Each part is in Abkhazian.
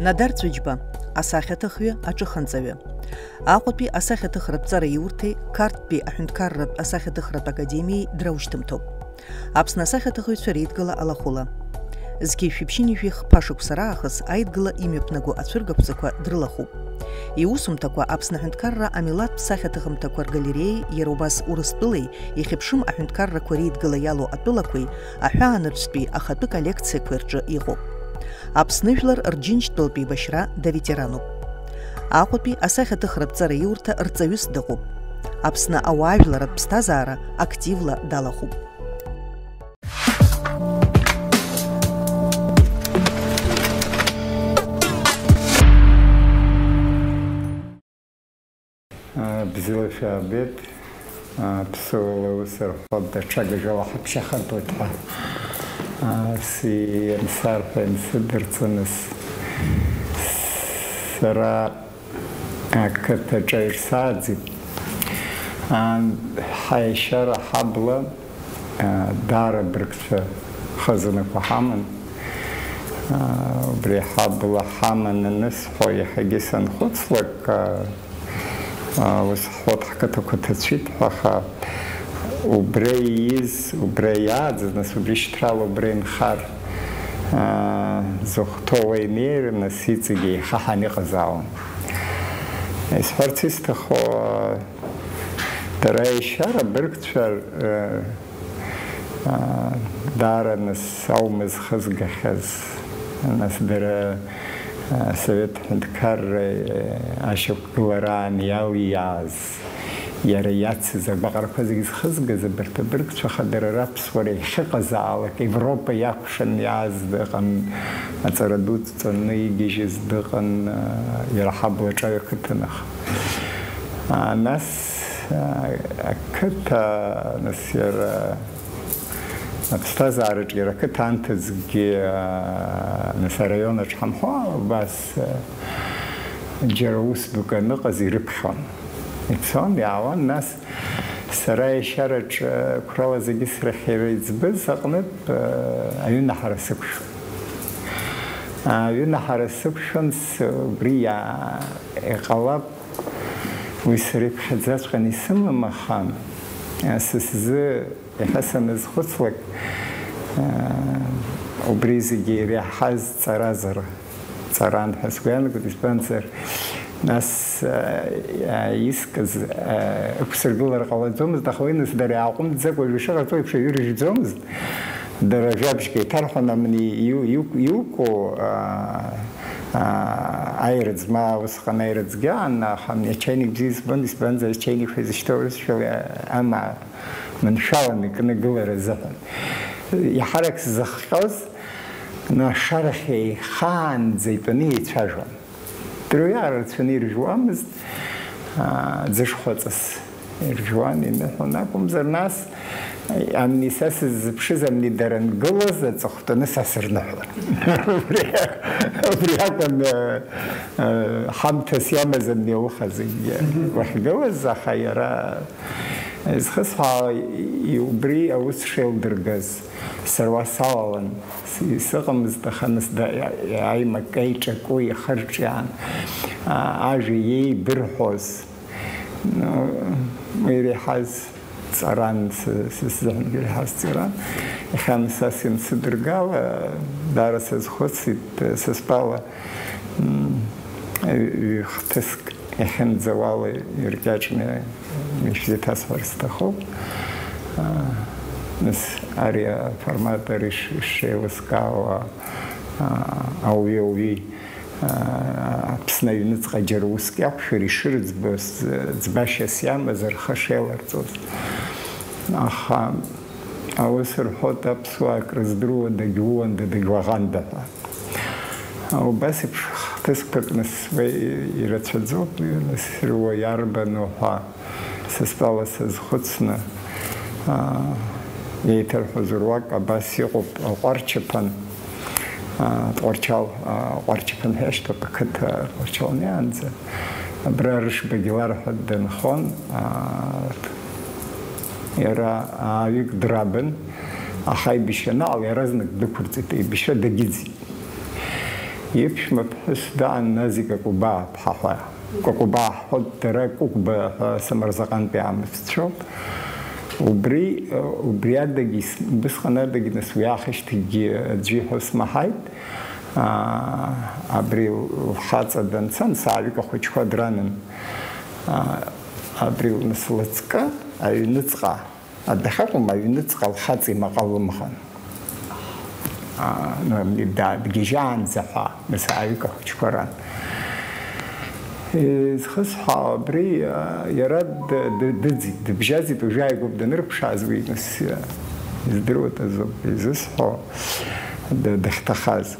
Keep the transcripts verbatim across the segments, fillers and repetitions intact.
Надар Цәыџьба, асахьаҭыхҩы, аҿыханҵаҩы. Аҟәатәи асахьаҭыхратә ҵараиурҭеи Қарҭтәи аҳәынҭқарратә асахьаҭыхратә академиеи драушьҭымҭоуп. Аԥсны асахьаҭыхыҩцәа реидгыла алахәыла. Зқьи жәшәи ԥшьынҩажәи хԥа шықәса раахыс аидгыла имҩаԥнаго ацәыргақәҵақәа дрылахәуп. Иусумҭақәа Аԥсны аҳәынҭқарра амилаҭтә сахьаҭыхымҭақәа ргалереиеи иара убас Урыстәылеи ихьыԥшым аҳәынҭқаррақәа реидгыла иалоу атәылақәеи аҳәаанырцәтәи ахатәы коллекциақәеи рҿы иҟоуп. Аԥсны жәлар Рџьынџьтәылатә еибашьра даветерануп. Аҟәатәи асахьаҭыхратә ҵараиурҭа рҵаҩыс дыҟоуп. Аԥсны ауаажәларратә ԥсҭазаара активла далахәуп. Бзиала шәаабеит. Ԥсыуала ус рҳәап, даҽа гыжәла ҳаԥшьахартәуеит ҳәа. Ас иансарҳәа, инсыдырҵаны, сара ақыҭаҿы ирсааӡеит. Ҳаишьара ҳабла даара быргцәа хазынақәа ҳаман. Убри ҳабла ҳаман анысҳәо, иаҳагьы санхәыцлак, ус ҳҳәоит, ҳқыҭақәа ҭацәит ҳәа, аха убра ииз, убра иааӡаз, нас убри шьҭрала убра инхар, зыхәҭоу уа инеир, нас иҵегь еихаҳан иҟазаауан. Исҳәарц исҭаху, дара ишьара быргцәа, даара нас аума зхызгахьаз, нас дара Асовет ҳәынҭқарра ашьақәгылараан иалиааз, иара иацыз агәаҟрақәа зегьы зхызгаз абарҭ абыргцәа хадара раԥсуара иахьыҟазаалак Европа иакәшан иааз дыҟан, аҵара ду дҵаны игьежьыз дыҟан, иара ҳаблаҿаҩ ақыҭан аха. Нас ақыҭа, нас иара аԥсҭазаараҿ иара ақыҭа анҭыҵгьы, нас араион аҿы ҳанхо, убас џьара ус дук аныҟаз ирыԥхьон. Ицон, иаауан, нас сара ешьараҿ қәрала зегьы срыхьира иӡбыз аҟнытә аҩынаҳара сықәшәон. Аҩынаҳара сықәшәон, убри иа-, иҟалап, уи сара иԥхьаӡаҵәҟьаны исымам, аха са сзы иахьа саназхәыцлак, убри зегьы иреиҳаз ҵаразар, ҵаран ҳәа сгәы иаанагоит, избанзар, нас искыз ықәсыргылар ҟалаӡомызт, аха уи нас дара иааҟәымҵӡакәа, уажәы ишыҟарҵо еиԥш, аҩы рыжәӡомызт. Дара жәабжьк еиҭарҳәон, амни иу-, иу-, иукәу, аа, аа, аирыӡ, ма усҟан аирыӡгьы аан, аха амни ачаиник бзиа избон, избанзар ачаиникқәа изышьҭоу рысшәала амаа маншәаланы икны гылара азыҳәан. Иаҳарак сзыхҟьоз, ашарахь еихаанӡа итәаны еицәажәон. Дырҩегьых рацәаны иржәуамызт, аа, ӡышхәаҵас иржәуан, иныҳәон акәымзар, нас, амни са сыззыԥшыз, амни дара ангылаз аҵыхәтәаны са сырныҳәон. Убри, убри акәын, э, э, ҳамҭас иамаз амни ауха зегьы уахьгылаз, аха иара изхысҳәаауа, и-, убри аус шеилдыргаз сара уа салалан. Сыҟамызт, аха нас аимак еиҿаку ихырҿиаан, ажәа иеибырҳәоз, уи иреиҳаз ҵаран, сзыҳәангьы иреиҳаз ҵаран. Иахьа нас ас иансыдыргала, даара сазхәыцит, са стәала, ҩ-хҭыск иахьынӡауала иркьаҿны ишәзеиҭасҳәар сҭахуп. Нас ари аформат ари ш-, шеилыскаауа, ауаҩы-ауаҩы Аԥсны аҩныҵҟа џьара уск иақәшәар ишырӡбоз, ӡбашьас иамаз рхы шеиларҵоз. Аха аус рҳәоит, аԥсуаа акрыздыруада, дагьууанда, дагьуаӷанда ҳәа. Убас еиԥш хҭысқәак нас уи ирацәаӡоуп, нас рыуа иарбану ҳәа са стәала сазхәыцны, аа, еиҭарҳәоз руак абас иҟоуп, аҟәарчаԥан, аа, Тҟәарчал, аа, Ҟәарчаԥан ҳәа иашьҭоуп ақыҭа Тҟәарчал неиаанӡа. Абра Рышба Гьелар ҳәа данхон, аа, иара ааҩык драбын, аха аибашьра анаҟала иаразнак дықәырҵеит, аибашьра дагьыӡит. Иԥшәма ԥҳәыс даан Назик Кәыкәбаа ԥҳа ҳәа. Кәыкәбаа ҳҳәоит, дара Кәыкәба ҳәа Самырзаҟантәи аамысҭцәоуп. Убри, убри адагьы, убысҟан адагьы, нас, уи аахышьҭыгьы аӡәы иҳәо смаҳаит. Аа, абри лхаҵа данца, нас, аҩык ахәыҷқәа дранын. Аа, абри, нас, лыҵкы аҩныҵҟа Адәахьакәым, аҩныҵҟа лхаҵа имаҟа лымӷан. Аа, ну, да-, дгьежьаанӡа ҳәа, нас, аҩык ахәыҷқәа ран. Изхысҳәаау абри, аа, иара д-, д-, дыӡит, дыбжьаӡит, уажәы ааигәоуп данырԥшааз уи, нас, издыруа дазоуп изысҳәо, д-, дахьҭахаз.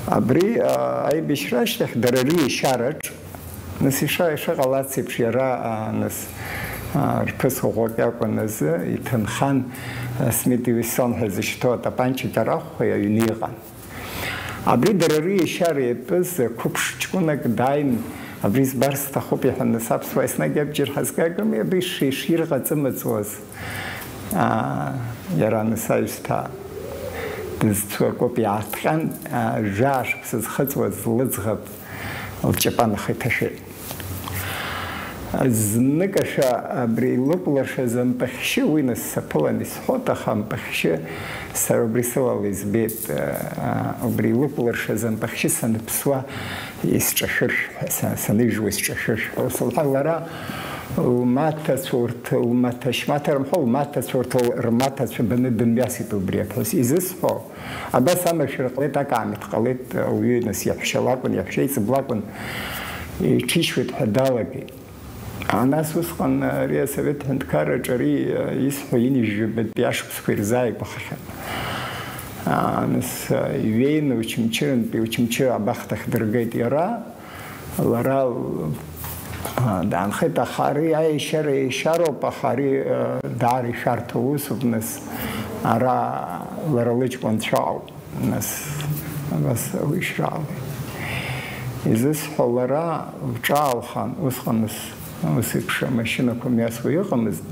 Абри, аа, аибашьра ашьҭахь дара риешьараҿ Нас иша-, ишыҟалац еиԥш, иара, аа, нас, аа, рԥыс ӷәӷәак иакәын азы, иҭынхан, а, Смит и Вессон ҳәа зышьҭоу атапанча ҷарахәхәа аҩны иҟан. Абри дара рыешьара иатәыз қәыԥш ҷкәынак дааин, абри збар сҭахуп, иҳәан, нас аԥсуаа еснагь абџьар ҳазгагами, абри ши-, ширҟаҵымыҵуаз, аа, иара, нас, аҩсҭаа дызцу акоуп, иааҭҟьан, аа, жәаа шықәса зхыҵуаз лыӡӷаб лҷапанах иҭашәеит. Зныкашәа абри илыкәлыршаз ампахьшьы, уи нас саԥылан исҳәот, аха ампахьшьы сара убри сылала избеит, а, убри илыкәлыршаз ампахьшьы саныԥсуа исҿашәыршә ҳәа, са-, саныжәуа исҿашәыршә ҳәа, ус лҳәан, лара лмаҭацәа урҭ, лмаҭа-шьмаҭа рымҳәо, лмаҭацәа урҭ, рмаҭацәа баны дымҩасит убри аԥҳәыс. Изысҳәо, Абас амашәыр ҟалеит, акаамеҭ ҟалеит, ауаҩы, нас, иаҳәшьа лакәын, иаҳәшьа иҵб лакәын, иҽишьуеит ҳәа далагеит. А, нас усҟан ари асовет ҳәынҭқарраҿы ари, а, исҳәо ҩынҩажәи жәабатәи ашықәсқәа ирзааигәахахьан. А, нас, а, иҩеины Очамчырантәи Очамчыра абахҭахь дыргеит иара. Лара, а, даанхеит, аха ари аешьара еишьароуп, аха ари, а, даара ишәарҭоу усуп, нас, ара лара лыҷкәынцәа ауп, нас, абас ауишьра ҟалеит. Изысҳәо, лара лҿаалхан, усҟан нас, ус еиԥш амашьынақәа мҩасуа иҟамызт,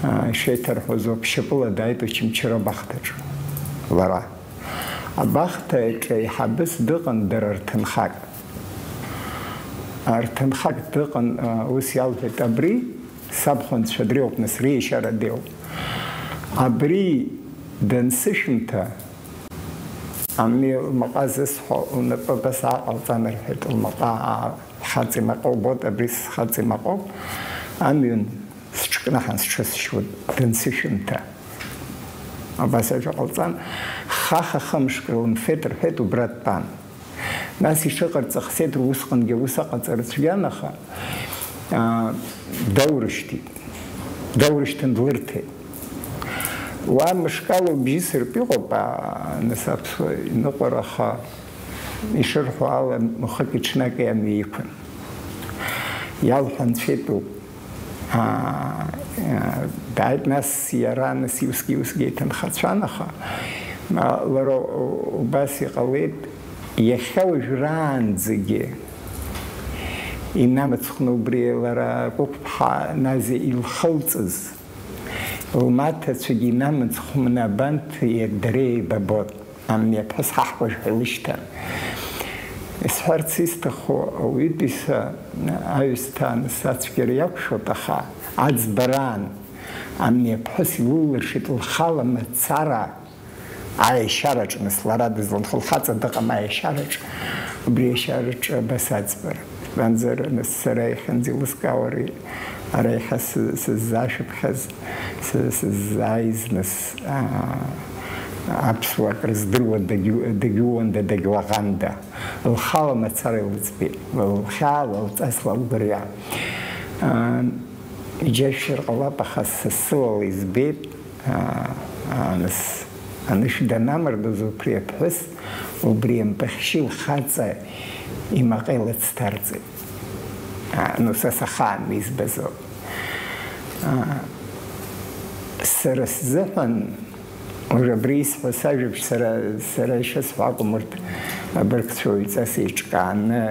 а, ишеиҭарҳәоз ауп, шьапыла дааит Очамчыра абахҭаҿы, лара. Абахҭаҿы еиҳабыс дыҟан дара рҭынхак. Арҭынхак дыҟан, а, ус иалҳәеит, абри сабхәынцәа дреиуоуп, нас, реишьара деиуоуп. Абри дансышәымҭа, ани лмаҟа зысҳәо лнапы абас ааҟалҵан, рҳәеит, лмаҟа, аа, лхаҵа имаҟа убоит, абри схаҵа имаҟоуп, амҩан сыҽкнаҳан сҽысшьуеит, дансышәымҭа. Абас ажәа ҟалҵан, хаха хымшк рылымфеит, рҳәеит, убра дтәан. Нас ишыҟарҵахсеит, усҟангьы аус аҟаҵара цәгьан, аха, аа, даурышьҭит. Даурышьҭын, длырҭеит. Уа мышкала убжьы сыртә иҟоуп, аа, нас аԥсуа иныҟәара, аха ишырҳәо ала, мхыки ҽнаки амҩа иқәын. Иалҳәан цәеитәуп. Аа, аа, дааит, нас иара, нас, усгьы, усгьы еиҭанхацәан, аха, а, лара у-, убас иҟалеит, иахьа уажәраанӡагьы инамыцхәны убри лара Кәыкәԥҳа Назиа илхылҵыз, лмаҭацәагьы инамыцхәны абанҭ иагьдара еибабон. Амни аԥҳәыс ҳаҳкәажә ҳәа илышьҭан. Исҳәарц исҭаху, ауаҩытәыҩса аҩсҭаа ацәгьара иақәшәоит, аха аӡбараан амни аԥҳәыс илылыршеит лхала мацара аешьараҿ, нас лара дызланхо лхаҵа дыҟам аешьараҿ, убри аешьараҿ абас аӡбара. Избанзар, нас сара иахьанӡа еилыскаауа ари, ара иахьа сы-, сыззашәыԥхьаз, сы-, сыззааиз, нас, аа, аԥсуа акрыздыруа дагьу-, дагьууанда, дагьуаӷанда, лхала мацара илыӡбеит, лхьаа, лылҵас, лгәырҩа. Аа, иџьашәшьар ҟалап, аха са сылала избеит, аа, аа, нас, анышә данамардоз убри аԥҳәыс, убри ампахьшьы лхаҵа имаҟа илыцҭарҵеит. Аа, ну, са сахаан избазоуп. Аа, сара сзыҳәан, уажә абри исҳәо сажәабжь сара, сара ишысҳәо акәым, урҭ абыргцәа уаҩҵас еиҿкааны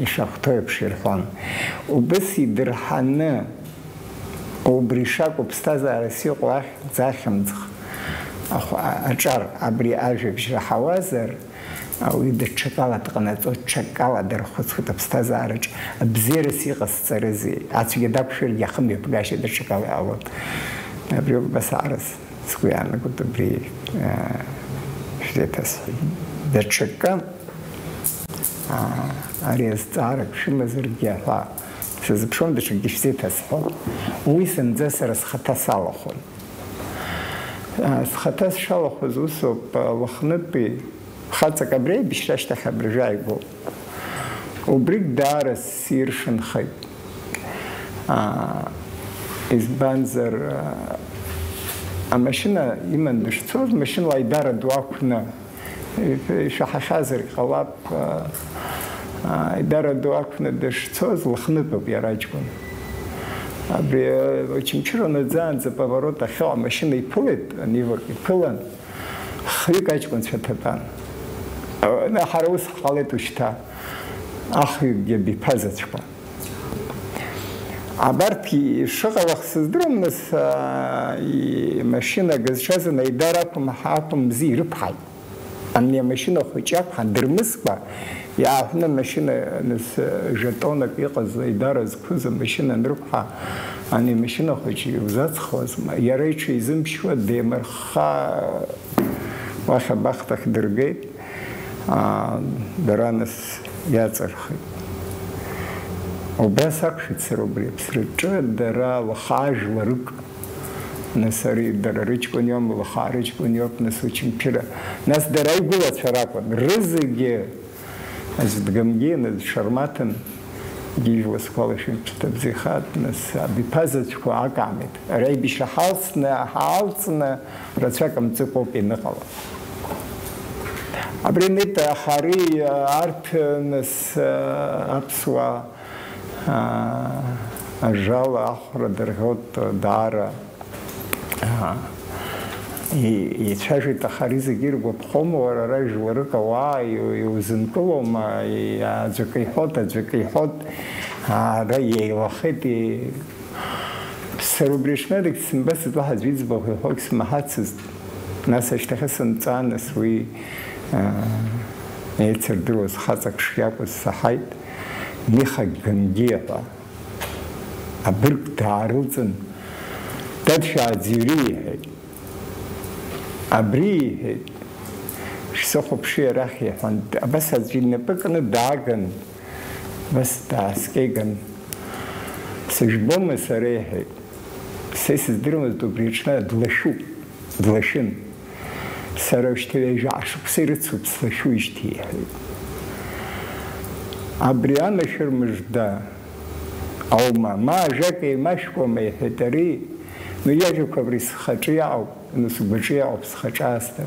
ишахәҭоу еиԥш ирҳәон. Убыс идырҳаны, убри шакәу ԥсҭазаарас иҟоу ахьӡ-ахьымӡӷ ахә-, а-, аҿар абри ажәабжь раҳауазар, Ауаҩы даҽакала дҟанаҵоит, ҽакала дархәыцуеит аԥсҭазаараҿ, абзиарас иҟасҵарызеи? Ацәгьа дақәшәаргьы ахымҩаԥгашьа даҽакала иҟалоит. Абри убас аарыс сгәы иаанагоит, абри, аа, шәзеиҭасҳәеит. Даҽакы, аа, ари азҵаарак шәымазаргьы ҳәа сазыԥшуам, даҽакгьы шәзеиҭасҳәом. Уи зынӡа сара схаҭа салахәын. Аа, схаҭа сшалахәыз усоуп, Лыхнытәи хаҵак абри аибашьра ашьҭахь абыржәы ааигәоуп. Убригь даара сиршанхеит. Аа, избанзар, аа, амашьына иман дышцоз, машьынала аидара ду ақәны, ишәаҳахьазаргь ҟалап, аа, аидара ду ақәны дышцоз, Лыхнытәоуп иара аҷкәын. Абри, аа, Очамчыра наӡаанӡа поворот ахьыҟоу амашьына иԥылеит, анивак иԥылан. Хҩык аҷкәынцәа ҭатәан. Ҳара ус ҳҟалеит ушьҭа, ахҩыкгьы абиԥазаҵәқәа. Абарҭ ишыҟалах сыздырам, нас, аа, имашьына гызҽазын аидара ақәым-, ақәымзи ирықәҳаит. Ани амашьына хәыҷы иақәҳан, дырмыскәа, иааҳәны амашьына, нас, жетонак иҟаз аидара зқәыз амашьына анрықәҳа, ани амашьына хәыҷы иузаҵхуазма? Иара иҽизымԥшьуа деимырхха уахь абахҭахь дыргеит, аа, дара нас иаҵырхит. Убас ақәшәеит сара убри аԥсраҿы, дара лхаа жәларык, нас ари дара рыҷкәын иоума, лхаа рыҷкәын иоуп, нас Очамчыра, нас дара игәылацәа ракәын, рызегьы аӡә дгамгеин, аӡә дшармаҭын, гьежьуа сгәалашәоит, ԥсҭа бзиахааит, нас абиԥазаҵәқәа акаамеҭ. Ара аибашьра ҳалсны, ҳаалҵны, рацәак мҵыкәоуп ианыҟала. Абри анеит, аха ари, арҭ, нас, аԥсуаа, аа, ажала ахәра дырҳәоит, даара, аа, и-, ицәажәеит, аха ари зегьы иргәаԥхома, уара, ара жәларык ауаа иу-, иузынкылома, и-, аӡәк иҳәоит, аӡәк иҳәоит, ара еилахеит, и-, Сара убри аҽнадагь дсымбацызт, уаҳа аӡә иӡбахә иҳәогь смаҳацызт. Нас ашьҭахьы сынҵаа, нас уи, аа, еицырдыруаз хаҵак шиакәыз саҳаит, Миха Гангиа ҳәа. Абырг даарылҵын, дад, шәааӡырҩы, иҳәеит. Абри, иҳәеит, шәсыхәаԥши арахь, иҳәан, абас аӡәы инапы кны дааган, абас дааскьеиган, сыжәбома сара, иҳәеит. Са исыздыруамызт убри аҽны, длашәуп, длашәын. Сара шьҭа ҩажәа шықәса ирыцуп слашәуижьҭеи, иҳәеит. Абри анашәыр мыжда аума, ма ажәак еимашәкуама, иҳәеит ари, ну, иажәақәа абри схаҿы иаауп, ну, сгәаҿы иаауп схаҿы аасҭа.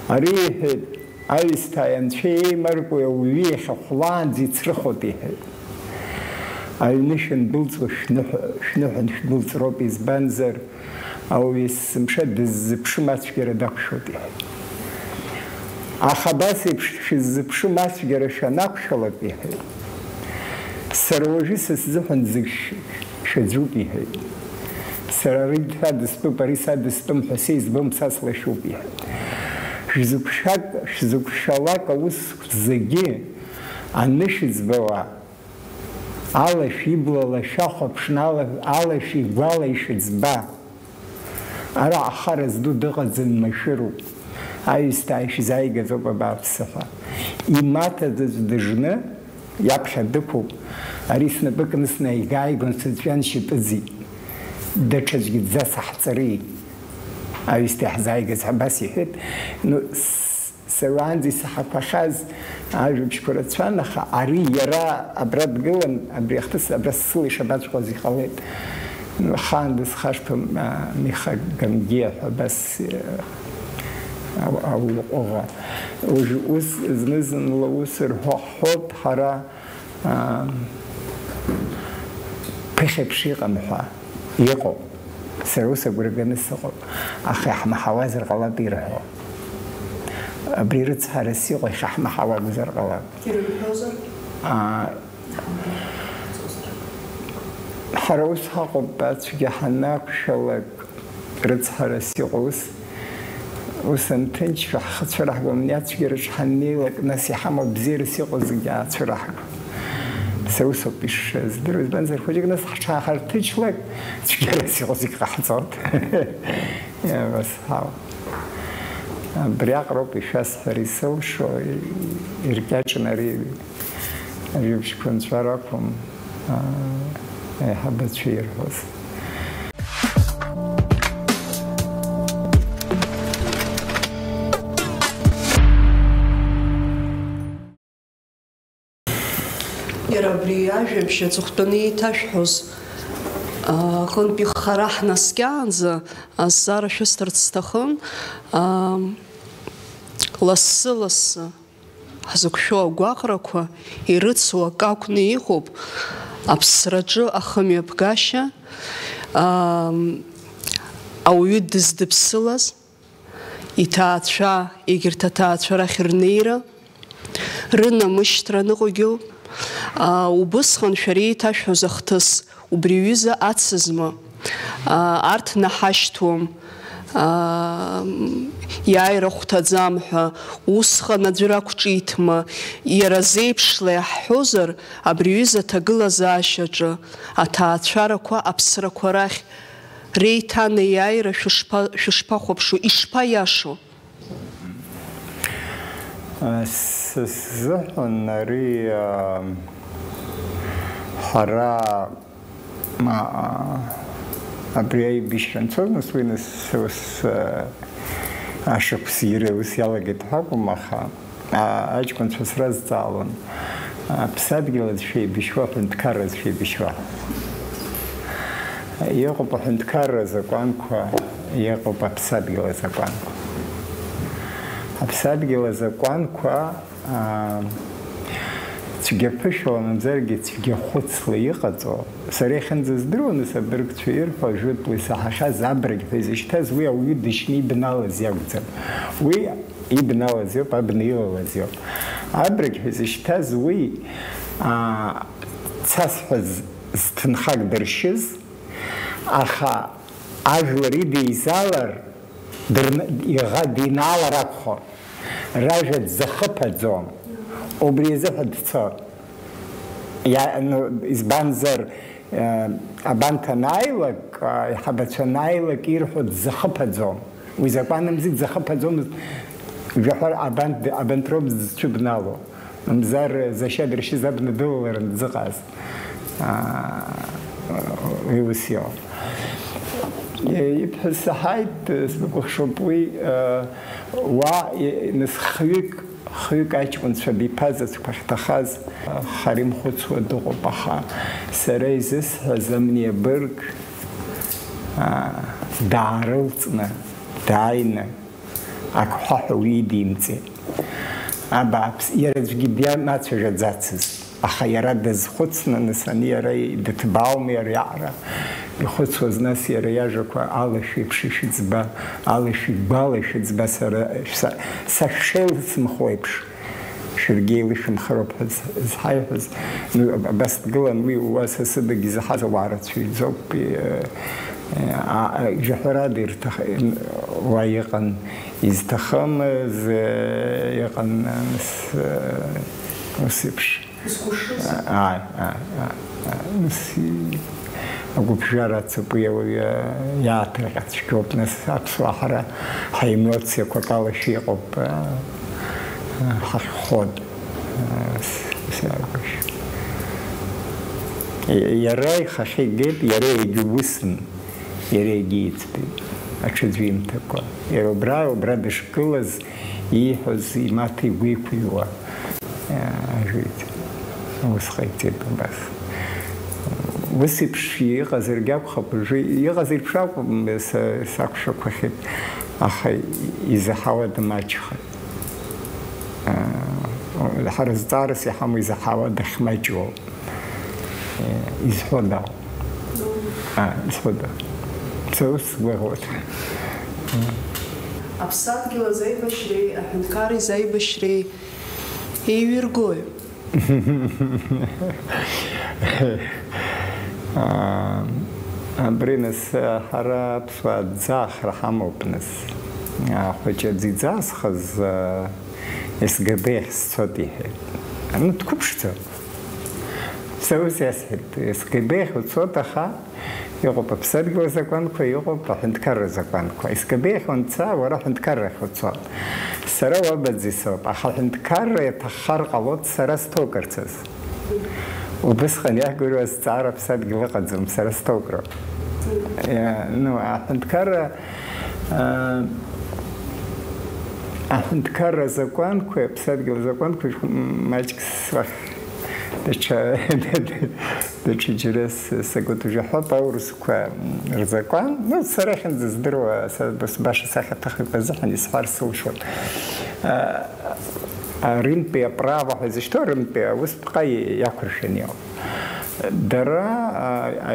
Ари, иҳәеит, аҩсҭааи анцәа еимаркуеи ауаҩы иахьа хәлаанӡа ицрыхоит, иҳәеит. Аҩны шәандәылҵуа шәныҳәа-, шәныҳәан шәдәылҵроуп, избанзар, ауаҩы есымша дыззыԥшым ацәгьара дақәшәоит, иҳәеит. Аха абас еиԥш шәыззыԥшым ацәгьара шәанақәшәалак, иҳәеит, сара уажәы са сзыҳәан зегь шә-, шәаӡәуп, иҳәеит. Сара ари садыстәуп, ари садыстәым ҳәа сеизбом, са слашәуп, иҳәеит. Шәзықәшәак, шәзықәшәалак аус зегьы анышәыӡбауа, алашә ибла лашәахәаԥшны ала-, алашә игәала ишәыӡба. Ара ахара зду дыҟаӡам, машәыруп. Аҩсҭаа ишәзааигаӡоуп абааԥсы ҳәа. Имаҭа дыӡә дыжны, иаԥхьа дықәуп. Ари снапы кны снаигааигон, сыҵәҩан шьапыӡит. Даҽаӡәгьы дзасаҳҵари? Аҩсҭаа иаҳзааигаз ҳәа абас иҳәеит. Ну, с-, Сара уаанӡа исаҳақәахьаз ажәабжьқәа рацәан, аха ари иара абра дгылан, абри ахҭыс абра сыла ишабаҵәҟьоз иҟалеит. Ахаан дысхашҭуам, а, Миха Гамгиа ҳәа абас, а, ау-, ауаҩы ҟәыӷа. Уажә ус зны-зынла ус рҳәо ҳҳәоит ҳара, аа, ԥыхьеиԥш иҟам ҳәа иҟоуп. Сара ус агәра ганы сыҟоуп. Аха иаҳмаҳауазар ҟалап ирҳәо. Абри рыцҳарас иҟоу иахьаҳмаҳауа акәзар ҟалап. Ирымҳәозар? Аа, ҳара ус ҳаҟоуп, ацәгьа ҳанақәшәалак, рыцҳарас иҟоу ус, Ус анҭынчра ҳхы цәыраҳгом, ани ацәгьараҿ ҳаннеилак, нас иҳамоу бзиарас иҟоу зегьы аацәыраҳго. Са усоуп ишыздыруа, избанзар, хәыҷык нас ҳҽааҳарҭыџьлак, цәгьарас иҟоу зегь ҟаҳҵоит. Иабасҳау. Абриаҟроуп ишәасҳәара исылшо, иркьаҿны ари ажәабжьқәа нҵәар ақәым, аа, аиҳабацәа ирҳәоз. Иара абри ажәабжь аҵыхәтәаны еиҭашәҳәоз, аа, аҟынтәи хара ҳнаскьаанӡа азҵаара шәысҭарц сҭахын, аа, лассы-лассы ҳзықәшәо агәаҟрақәа ирыцу акы акәны иҟоуп аԥсраҿы ахымҩаԥгашьа, аа, ауаҩы дыздыԥсылаз, иҭаацәа, егьырҭ аҭаацәа рахь рнеира, рынамышьҭра аныҟәгьоу, аа, убысҟан шәара еиҭашәҳәоз ахҭыс, убри аҩыза ацызма, аа, арҭ наҳашьҭуам, аа, иааира хәҭаӡам ҳәа, усҟан аӡәыр ақәҿиҭма, иара зеиԥшла иаҳҳәозар, абри аҩыза аҭагылазаашьаҿы аҭаацәарақәа аԥсрақәа рахь реиҭанеиааира шәышԥа-, шәышԥахәаԥшуа, ишԥаиашоу? Са сзыҳәан ари, а, ҳара, а, абри аибашьра анцоз, нас уи нас ус, а, ашықәс ира ус иалагеит ҳәа акәым, аха, а, аҷкәынцәа сразҵаалон, аԥсадгьыл азы шәеибашьуа, аҳәынҭқарра азы шәеибашьуа. Иҟоуп аҳәынҭқарра азакәанқәа, иҟоуп аԥсадгьыл азакәанқәа. Аԥсадгьыл азакәанқәа, аа, цәгьаԥышәала, мамзаргьы цәгьахәыцла иҟаҵоу, сара иахьынӡаздыруа, нас абыргцәа ирҳәо, ажәытәла исаҳахьаз абрагь ҳәа изышьҭаз, уи ауаҩы дышьны ибналаз иакәӡам. Уи ибналаз иоуп, абна илалаз иоуп. Абрагь ҳәа изышьҭаз уи, аа, цасҳәа з-, зҭынхак дыршьыз, аха ажәлар идеизалар, дырн-, иӷа динаалар акәхон. Ражәа дзахыԥаӡом. Убри азыҳәа дцон. Иа-, ну, избанзар, Э, абанҭ анааилак, а, аиҳабацәа анааилак ирҳәо дзахыԥаӡом. Уи закәанымзи, дзахыԥаӡомызт, жәаҳәар, абанҭ, абанҭ роуп зцәыбнало. Мамзар, зашьа дыршьыз абна дылаларын дзыҟаз. А, уи ус иоуп. Э, ибҳәаз саҳаит, э, сбыкәыхшоуп уи, э, уа, э, нас хҩык Хҩык аҷкәынцәа биԥазаҵәқәа ахьҭахаз, Харим хәыцуа дыҟоуп, аха сара изысҳәаз амни абырг, аа, даарылҵны, дааины, ак ҳәа ҳәа уи идимҵеит. Абааԥс, иара аӡәгьы диамацәажәаӡацызт. Аха иара дазхәыцны, нас, ани иара дыҭбааума иара иаҟара ихәыцуаз, нас иара иажәақәа алашәеиԥш ишәыӡба, алашәи гәалашәыӡба сара, са, са шәшеилысымхуеиԥш, шәаргьы еилышәымхароуп ҳәа з-, зҳаиҳәаз. Ну, аб-, абас дгылан уи, уа са сыдагь изаҳаз ауаа рацәаҩӡоуп, э, э, а, а, жәаҳәарада ирҭах-, н-, уа иҟан изҭахымыз, э, иҟан, э, с-, э, ус еиԥш. Зқәышыз. Ааи, ааи, ааи, ааи. Нас, и-, агәыԥжәара ацаҟәы иауаҩы иааҭырҟьа цәгьоуп, нас аԥсуаа ҳара ҳаемоциақәа акалашәа иҟоуп, а, а, ҳахьхәод, а, с-, с-, и-, иара ихахьы игеит, иара егьа усын. Иара егьа иӡбеит, аҽаӡәы имҭакәа. Иара убра, убра дышгылаз, ииҳәоз имаҭа игәеиқәыҩуа, ажәит. Ус ҟаиҵеит абас. Ус еиԥш иҟазаргьы акәхап, уажәы иҟаз еиԥш акәым, са, сақәшәақәахьеит, аха изаҳауа дамаҷхеит. Ҳара зҵаарас иҳамоу изаҳауа дахьмаҷу. Изҳәода? А, изҳәода? Са ус сгәаӷуеит. Аԥсадгьыл азы аибашьреи аҳәынҭқарреи зы аибашьреи еиҩыргои? А, абри нас ҳара аԥсуаа аӡаахра ҳамоуп нас. Ахәыҷы аӡы иӡаасхыз, СГБ-хь сцоит, иҳәеит. Ну, дқәыԥшӡа. Сара ус иасҳәеит, СГБ-хь уцоит, аха иҟоуп аԥсадгьыл азакәанқәа, иҟоуп аҳәынҭқарра азакәанқәа. СГБ-хь уанца, уара аҳәынҭқаррахь уцоит. Сара уабаӡӡеи соуп, аха аҳәынҭқарра иаҭаххар ҟалоит сара сҭоугарц азы. Убысҟан иаҳгәырҩо азҵаара аԥсадгьыл ыҟаӡам, сара сҭоуп ҳәа. Иа-, ну, аҳәынҭқарра, а, аҳәынҭқарра азакәанқәеи аԥсадгьыл азакәанқәеи, м, маҷк срах-, даҽа, даҽа џьара с-, сагәаҭыжәаҳәоуп аурысқәа, м, рзакәан. Ну, сара иахьынӡаздыруа, са бас-, баша сахьаҭыхҩқәа азыҳәан исҳәар сылшоит. А, Аринтәи аправа ҳәа изышьҭоу аринтәи аусԥҟа иақәыршәаны иҟоуп. Дара, а, а,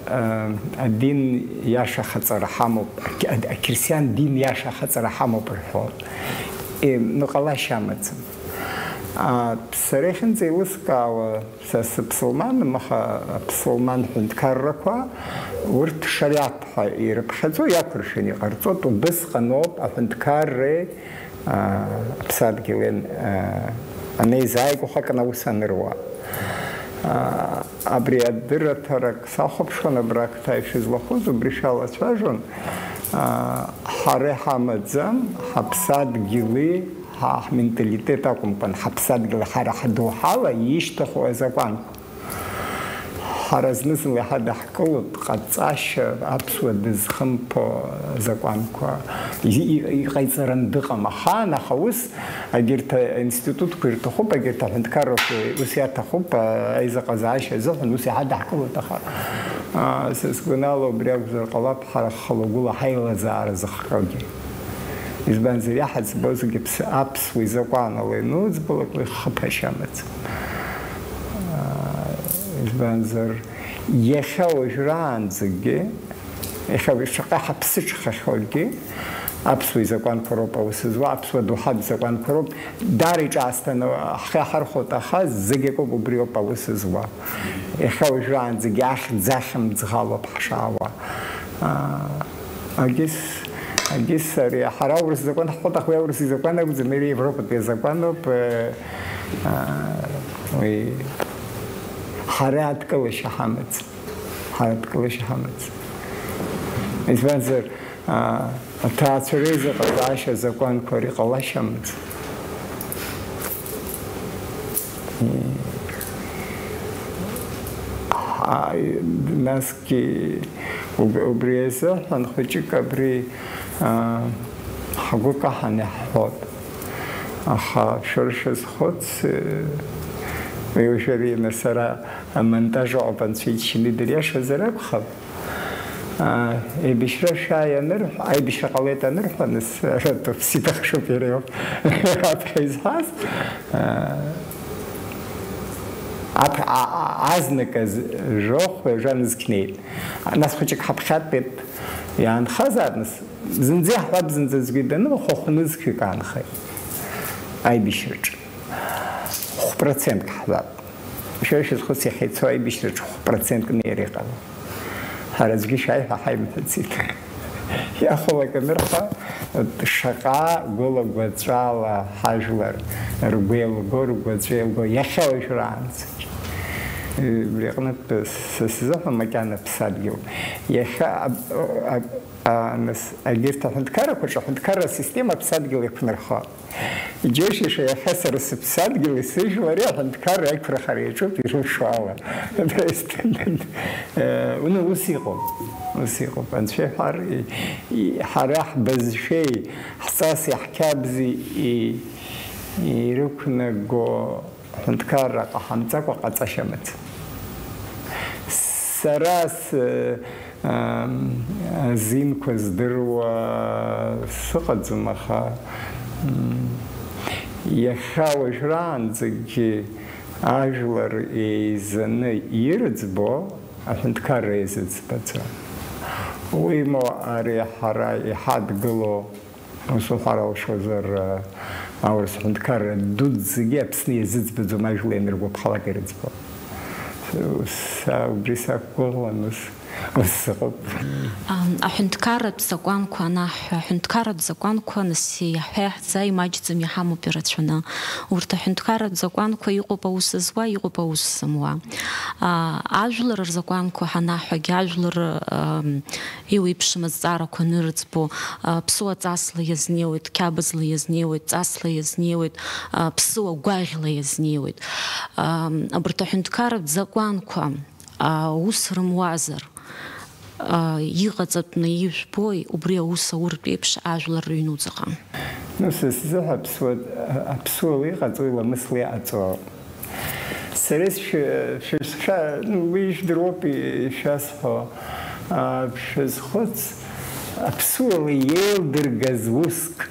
а, адин иаша ахаҵара ҳамоуп, ақь-, ақьырсиан дин иаша ахаҵара ҳамоуп рҳәон. Е, ну, ҟалашьа амаӡам. А, сара иахьынӡеилыскаауа, са сыԥсылманым, аха аԥсылман ҳәынҭқаррақәа урҭ шариаҭ ҳәа ирыԥхьаӡо иақәыршәаны иҟарҵоит, убысҟаноуп аҳәынҭқарреи, аа, аԥсадгьыли, аа, анеизааигәаха акы аус аныруа. Аа, абри адырраҭарак сахәаԥшуан, абра ақҭа ишызлахәыз, убри шәалацәажәон. Аа, ҳара иҳамаӡам ҳаԥсадгьыли ҳа-, ҳменталитет акәымкәан, ҳаԥсадгьыли ҳара ҳдоуҳала ишьҭаху азакәанқәа. Ҳара зны-зынла иҳадаҳкылоит ҟаҵашьа, аԥсуа дызхымԥо азакәанқәа и-, и-, иҟаиҵаран дыҟам ахаан, аха ус, егьырҭ аинститутқәа ирҭахуп, егьырҭ аҳәынҭқаррақәа ус иаҭахуп, а, аизыҟазаашьа азыҳәан ус иҳадаҳкылоит, аха, а, са сгәанала, убри акәзар ҟалап, ҳара ҳхала-гәыла ҳаилазаара зыхҟьогьы. Избанзар, иаҳаӡбо зегьы ԥс-, аԥсуа изакәанала иануӡбалак, уи хыԥашьа амаӡам. Аа, избанзар, иахьа уажәраанӡагьы, иахьа уажә шаҟа ҳаԥсыҽхахьоугьы, аԥсуа изакәанқәа роуп аус зуа, аԥсуа доуҳатә закәанқәа роуп. Даара иҿаасҭаны ҳхы иаҳархәоит, аха зегь акоуп, убриоуп аус зуа. Иахьа уажәраанӡагьы ахьӡ-ахьымӡӷ алоуп ҳшаауа. Аа, Агьыс, агьыс ари, ҳара аурыс закәан ҳхәыҭахуи, аурыс изакәан акәӡам, иара Европатәи азакәаноуп, э, а, уи, ҳара адкылашьа ҳамаӡам, ҳара адкылашьа ҳамаӡам. Избанзар, а, аҭаацәа реизыҟазаашьа азакәанқәа ари ҟалашьа амаӡам. А, насгьы уб-, убри азыҳәан хәыҷык абри, а, ҳгәы каҳан иаҳҳәоит. Аха шәара шәазхәыц, э, уи уажәы ина сара амонтаж аҟынтә анцәа иџьшьаны дыриашазар акәхап. А, еибашьра шәааи анырҳәа, аибашьра ҟалеит анырҳәа, нас, аратәы ԥсит ахшоуп иара иоуп. Аԥхьа изҳәаз, а, аԥ-, а, а, азныказ жәохә ҩажәа нызқь неит. Нас хәыҷык ҳаԥхьатәеит, иаанхазаап, нас, зынӡа иаҳҳәап, зынӡа аӡәгьы даныҟаху, хә нызқьҩык аанхеит аибашьраҿы. Хә процентк ҳҳәап. Шәара шәазхәыц, иахьа ицо аибашьраҿы хә процентк неир иҟалеит. Ҳара аӡәгьы шәааи ҳәа ҳаимҳәацит. Иахәалак анырҳәа, шаҟа гәыла-гәаҵәала ҳажәлар ргәы еилго, ргәаҵәа еилго, иахьа уажәраанӡагь. Убри аҟнытә са сзыҳәа макьана ԥсадгьыл. Иахьа аб-, аб-, а, нас, егьырҭ аҳәынҭқаррақәа рҿы аҳәынҭқарра асистема аԥсадгьыл иақәнархон. Џьоушьаша, иахьа сара сыԥсадгьыли сыжәлари аҳәынҭқарра аиқәырхара иаҿуп, ирылшо ала. То есть, э, ну, ус иҟоуп, ус иҟоуп. Анцәа иҳәар, и-, и-, ҳара ҳбызшәеи, ҳҵаси, ҳқьабзи и-, ирықәнаго ҳәынҭқарра ҟаҳамҵакәа ҟаҵашьа амаӡам. Сара с-, ам, азинқәа здыруа сыҟаӡам, аха, м, иахьа уажәраанӡагьы ажәлар еизаны ирыӡбо аҳәынҭқарра иазыӡбаӡом. Уимоу, ари ҳара иҳадгылоу Ус уҳәар алшозар, аурыс ҳәынҭқарра дуӡӡагьы Аԥсны иазыӡбаӡом, ажәла ианыргәаԥхалак ирыӡбо. Са убри сақәгәыӷуан, ус, Ус ыҟоуп. Ам, аҳәынҭқарратә закәанқәа анаҳҳәа, аҳәынҭқарратә закәанқәа нас иаҳҳәа-иаҳӡа имаҷӡам, иҳамоуп ирацәаны. Урҭ аҳәынҭқарратә закәанқәа иҟоуп аус зуа, иҟоуп аус зымуа. А, ажәлар рзакәанқәа ҳанаҳҳәагьы, ажәлар, ам, еиуеиԥшым азҵаарақәа анырыӡбо, а, ԥсуа ҵасла иазнеиуеит, қьабзла иазнеиуеит, ҵасла иазнеиуеит, а, ԥсуа гәаӷьла иазнеиуеит. Ам, абарҭ аҳәынҭқарратә закәанқәа, а, ус рымуазар, а, иҟаҵатәны ижәбои убри аус ауртә еиԥш ажәлар рыҩнуҵаҟа? Ну, са сзыҳәа аԥсуа, аԥсуала иҟаҵоу, ламысла иҟаҵоу. Сара исшәы-, шәа-, шәа-, ну, уи ижәдыруоуп ишәасҳәо. А, шәазхәыц, аԥсуала еилдыргаз уск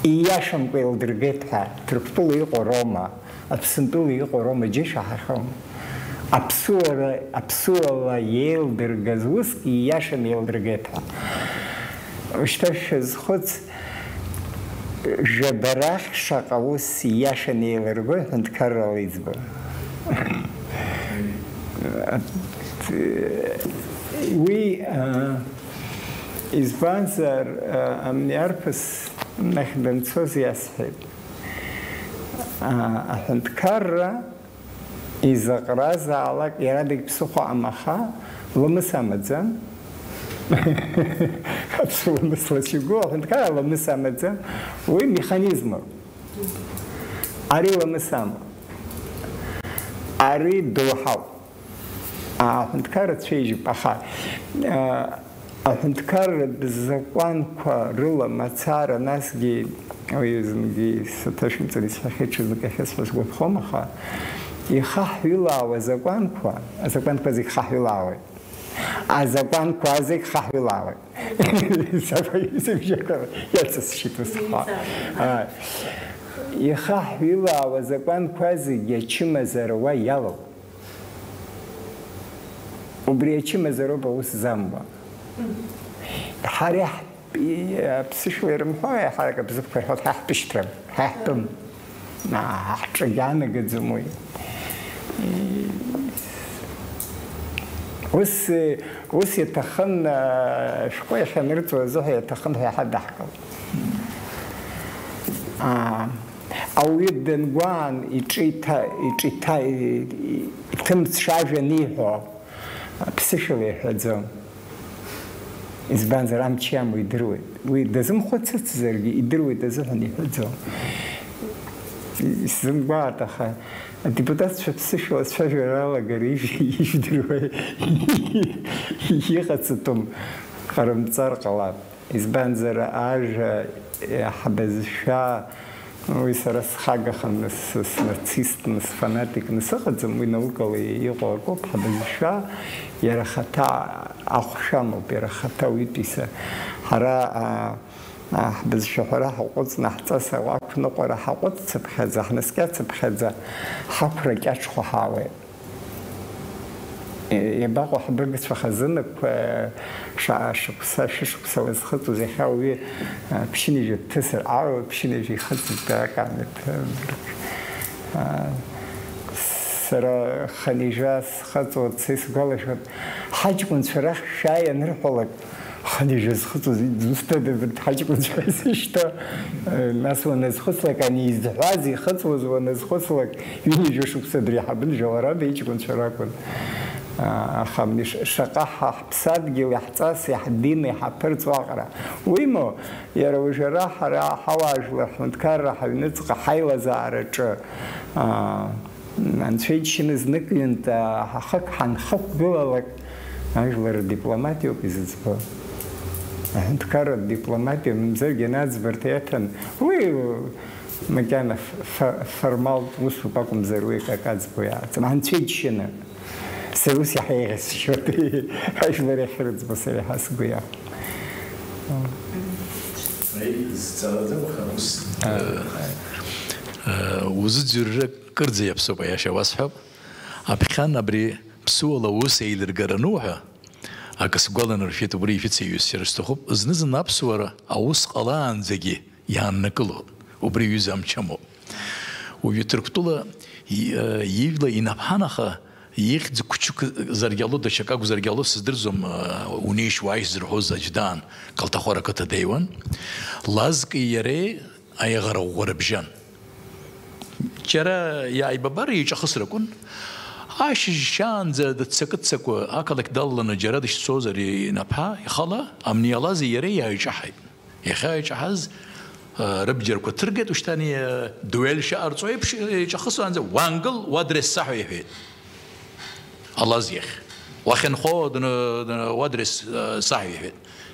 ииашамкәа еилдыргеит ҳәа, Ҭырқәтәыла иҟоу роума, Аԥсынтәыла иҟоу роума џьышәаҳахьоума? Аԥсуара, аԥсуала еилдыргаз уск ииашаны еилдыргеит ҳәа. Шьҭа шәазхәыц, жәабарахь шаҟа ус ииашаны еилыргои ҳәынҭқаррала иӡбо? Уи, а, избанзар, а, амни арԥыс нахь данцоз иасҳәеит. А, аҳәынҭқарра изаҟаразаалак, иара дагьԥсыхәа амаха, ламыс амаӡам. Аԥсуа ламыс лашьагәы, аҳәынҭқарра ламыс амаӡам. Уи механизмуп. Ари ламыс амоуп. Ари доуҳауп. Аҳәынҭқарра цәеижьуп, аха, а, аҳәынҭқарратә закәанқәа рыла мацара, насгьы уи зынгьы саҭашәымҵан исҳәахьеит, ҽазнык ахьысҳәо сгәаԥхом, аха ихаҳҩылаауа азакәанқәа, азакәанқәа зегь хаҳҩылаауеит. Азакәанқәа зегь хаҳҩылаауеит. Сабаҩызабжьақәа иацысшьит усҟак. Ааи. Ихаҳҩылаауа азакәанқәа зегь ачымазара уа иалоуп. Убри ачымазароуп аус замуа. Ҳара иаҳ-, аԥсышәала ирымҳәо, еиҳарак абзыԥқәа рҳәоит, ҳа ҳтәышьҭрам, ҳа иаҳтәым. Аа, ҳҿы иаанагаӡом уи. Ус, ус иаҭахын, аа, шәҟәы иахьанырҵо азыҳәа иаҭахын ҳәа иҳадаҳкылт. Аа, ауаҩы дангәаан иҿы иҭа-, иҿы иҭа-, иҭымҵ шажәа аниҳәо, аԥсышәала иҳәаӡом. Избанзар, амч иамоу идыруеит. Уи дазымхәыцыцзаргьы, идыруеит азыҳәан иҳәаӡом. Исзымгәааит, аха адепутатцәа ԥсышәала ацәажәара алагара ижә-, ижәдыруа иҟаҵатәым ҟарымҵар ҟалап. Избанзар, ажәа, ҳбызшәа, уи сара схагаханы, с-, снацистны, сфанатикны сыҟаӡам, уи наукала иҟоу акоуп, ҳбызшәа иара хаҭа ахәшә амоуп, иара хаҭа уаҩытәыҩса. Ҳара, а, а, ҳбызшәа ҳәара ҳаҟәыҵны, ҳҵас ақәныҟәара ҳаҟәыҵцыԥхьаӡа, ҳнаскьацыԥхьаӡа, ҳақәра кьаҿхо ҳаауеит. Иабаҟоу ҳбыргцәа хазынақәа, ша-, шықәса, шәышықәса уазхыҵуаз, иахьа уаҩы, а, ԥшьынҩажәа дҭысыр, ау, ԥшьынҩажәа ихыҵит, акаамеҭ, а, сара хынҩажәа схыҵуа дцеит, сгәалашәоит, ҳаҷкәынцәа рахь шәааи анырҳәалак, хынҩажәа зхыҵуаз, изусҭада абарҭ ҳаҷкәынцәа ҳәа изышьҭоу? Нас уаназхәыцлак, ани изҳәаз, ихыҵуаз уаназхәыцлак, ҩынҩажәа шықәса дреиҳабын, жәларада иҷкәынцәа ракәын. Аха миш-, шаҟа ҳа-, ҳԥсадгьыли, ҳҵаси, ҳдини, ҳаԥырҵуа аҟара. Уимоу, иара уажәы ара ҳара ҳауаажәлар, ҳҳәынҭқарра, ҳаҩныҵҟа, ҳаилазаараҿы, аа, Анцәа иџьшьаны знык-ҩынтә, аа, ҳахык ҳанхықәгылалак, ажәлар рдипломатиоуп изыӡбо. Аҳәынҭқарратә дипломатиа, мамзаргьы аӡбарҭа иаҭан, уи макьана ф-, ф-, формалтә усуп акәымзар, уи акы аӡбо иааӡам. Анцәа иџьшьаны. Сара ус иаҳа еиӷьасшьоит, ажәлар иахьырыӡбо сара иаҳа сгәы иахәоит. Аи, зҵаара ус. Узы ӡырҩрак кырӡа иаԥсоуп, аиаша уасҳәап. Аԥхьан абри ԥсуала аус еилыргар ануҳәа, акы сгәаланаршәеит, убри ишәыцеиҩысшьар сҭахуп. Зны-зынла аԥсуара аус ҟалаанӡагьы иааннакыло, убри аҩыза амч амоуп. Уажәы Ҭырқәтәыла и-, ижәла инапҳан, аха Ихьӡ Қәчықәзаргьы ало, даҽакы акәзаргьы ало, сыздырӡом, унеишь уааишь зырҳәоз аӡә даан, Калҭахәара ақыҭа днеиуан. Лазки иареи аиаҟара ӷәӷәа рыбжьан. Џьара иааибабар еиҿахысракәын. Ашьыжь шаанӡа дыццакы-ццакуа ақалақь далаланы џьара дышцозар инаԥа, ихала, амни Алази иареи иааиҿаҳаит. Иахьа иҿаҳаз, э, рыбџьарқәа ҭыргеит, ушьҭан, э, дуель шыҟарҵо еиԥш, э, иҿахысуанӡа, уаангыл, уадрес саҳәа иҳәеит. Алаз иахь. Уахьынхо дны-, дны-, уадрес, э, саҳәа иҳәеит.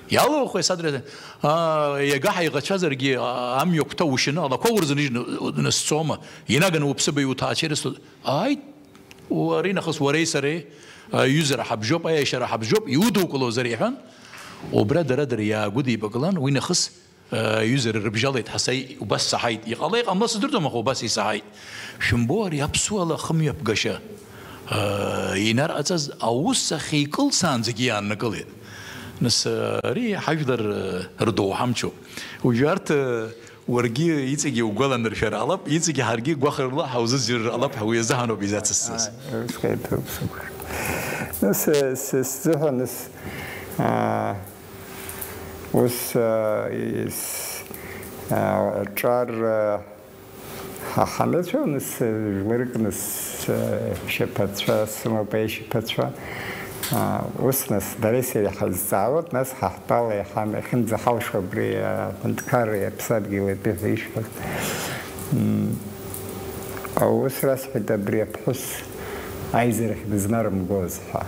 Иалоухуеи садрес? Аа, иага ҳаиӷацәазаргьы, а-, амҩа агәҭа ушьаны, алақәа урзаныжьны, э, днасцома? Инаганы уԥсыбаҩ уҭаацәа ирысҭоит. Ааит, уаринахыс уареи сареи, а, аҩызара ҳабжьоуп, аиашьара ҳабжьоуп, иудукылозар, иҳәан, убра дара-дара иаагәыдибакылан, уи нахыс, а, аҩызара рыбжьалеит, ҳасаи, убас саҳаит. Иҟала-иҟамла сыздырӡом, аха убас исаҳаит. Шәымбо, ари аԥсуала ахымҩаԥгашьа, а, инарҟаҵаз аус ахьикылсаанӡагьы иааннакылеит. Нас, а, ари ҳажәлар, а, рдоуҳамчоуп. Уажәы арҭ, а, Уаргьы иҵегьы угәаланаршәар ҟалап, иҵегьы ҳаргьы гәахәарыла ҳаузыӡырҩыр ҟалап ҳәа уи азыҳәаноуп изацысҵаз. Ааи, ус ҳәа иҭоуп сыгәра. Нас, э, с-, сзыҳәан, нас, аа, ус, аа, ис-, аа, ҿар, аа, ҳа-, ҳанацәа, нас, э, жәларык, нас, э, шьаԥацәа сымоуп, аишьаԥацәа. А, ус, нас, дареи сареи ҳазҵаауеит, нас, ҳа ҳтәала иҳам-, иахьынӡаҳалшо абри, а, аҳәынҭқарреи аԥсадгьыли атәы ҳәа ишәҳәаз. М, аус расҳәеит абри аԥҳәыс аизарахь дызнарымгоз ҳәа.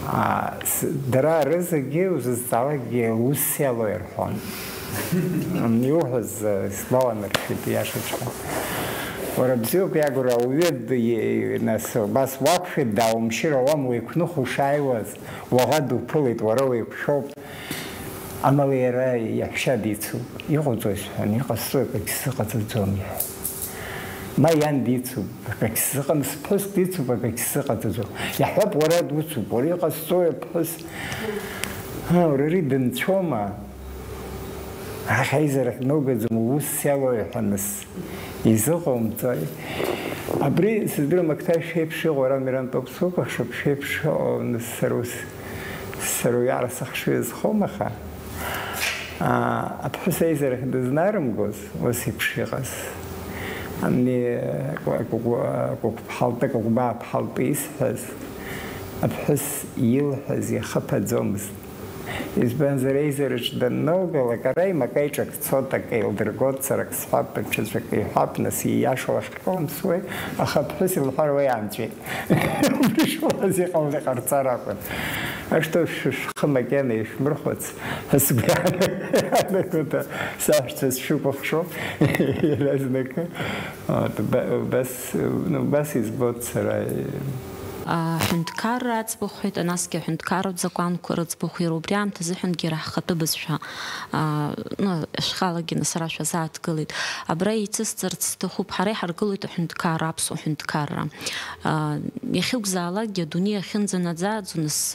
А, с-, дара рызегьы узызҵаалакгьы ус иалоу ирҳәон. Иуҳәаз, э, сгәаланаршәеит, иашаҵәҟьа. Уара бзиоуп иагура, ауаҩы д-, е-, нас, убас уақәшәеит, дааумшьыр ауам, уеиқәныхә ушааиуаз, уаӷа дуԥылеит, уара уеиқәшәоуп. Амала иара иаҳәшьа дицуп. Иҟауҵои сҳәан, иҟасҵои, акгьы сзыҟаҵаӡом, иҳәа. Ма иан дицуп, акагь сзыҟам, сԥҳәыс дицуп, акагь сзыҟаҵаӡом. Иаҳҳәап, уара дуцуп, уара иҟасҵои, аԥҳәыс? Ҳа, уара ари дынцәоума? Ах, аизарахь дноугаӡом, ус иалоу ҳәа, нас, изыҟоумҵои? Абри, сыздырам, акҭа шәеиԥш иҟоу, ара Мирантә ауп сукәыхшоуп, шәеиԥш иҟоу, нас, сара ус, сара уи ара сыхшыҩ азхом, аха, аа, аԥҳәыс аизарахь дызнарымгоз, ус еиԥш иҟаз. Ани, кәа-, кәа-, кәа-, кәа-, ԥҳалтәы, кәыкәбаа ԥҳалтәы исҳәаз, аԥҳәыс илҳәаз ихыԥаӡомызт. Избанзар, аизараҿ даннаугалак, ара имака иҿак цот, акы еилдыргоит, сара ак сҳәап, даҽаӡәак иҳәап, нас ииашоу ахьҟоумҵуеи, аха аԥҳәыс илҳәар уи амҵәеит. Убри шыҟалаз иҟаланы иҟарҵар акәын. Ашҭа шәы-, шәхы макьана ишәмырхәац ҳәа сгәы иаанагоит, саҳәшьцәа сшәыкәыхшоуп иаразнакы. Вот, ба-, убас, ну, убас избоит сара. Аҳәынҭқарра аӡбахә ҳәеит, насгьы аҳәынҭқарратә закәанқәа рыӡбахә, иара убри аамҭазыҳәангьы иара ҳхатәы бызшәа, аа, ну, шәхалагьы нас ара шәазааҭгылеит. Абра еицысҵарц сҭахуп, ҳара иҳаргылоит аҳәынҭқарра, аԥсуа ҳәынҭқарра. Аа, иахьакәзаалакгьы адунеи ахьынӡанаӡааӡо, нас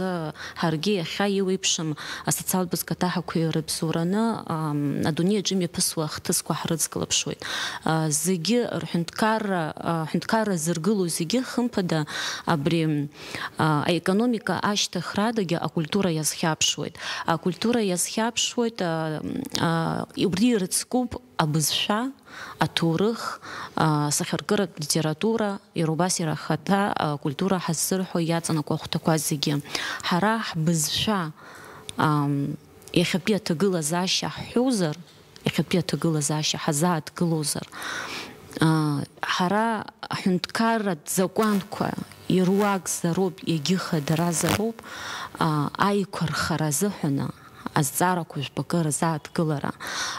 ҳаргьы иахьа еиуеиԥшым асоциалтә бызкаҭаҳақәеи рыбзоураны, аа, адунеи аҿы имҩаԥысуа ахҭысқәа ҳрыцклаԥшуеит. Аа, зегьы рҳәынҭқарра, аа, ҳәынҭқарра зыргыло зегьы, хымԥада, абри, аа, аекономика ашьҭыхрадагьы акультура иазхьаԥшуеит. Акультура иазхьаԥшуеит, аа, аа, убри ирыцкуп абызшәа, аҭоурых, аа, асахьаркыратә литература, иара убас иара ахаҭа акультура ҳаззырҳәо иаҵанакуа ахәҭақәа зегьы. Ҳара ҳбызшәа, ам, иахьатәи аҭагылазаашьа ҳҳәозар, иахьатәи аҭагылазаашьа ҳазааҭгылозар, аа, ҳара аҳәынҭқарратә закәанқәа ируакзароуп, иагьыхадаразароуп, аа, аиқәырхара азыҳәаны азҵаарақәа жәпакы рзааҭгылара,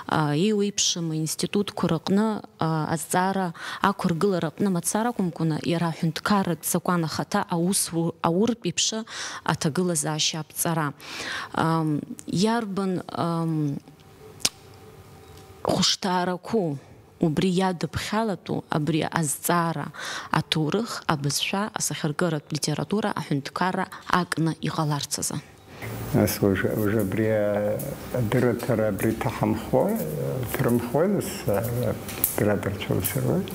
аа, еиуеиԥшым аинститутқәа рыҟны, аа, азҵаара ақәыргылара аҟны мацара акәымкәаны, иара аҳәынҭқарратә закәан ахаҭа аус ру-, ауртә иԥшы аҭагылазаашьа аԥҵара. Ам, иарбан, ам, хәышҭаарақәоу убри иадыԥхьалатәу абри азҵаара, аҭоурых, абызшәа, асахьаркыратә литература, аҳәынҭқарра акны иҟаларц азы? Нас уажәы, уажәы абри, а, адырраҭара абри ҭаҳамхуа, ҭырымхуа, нас, а, адырраҭарцәа ус руеит.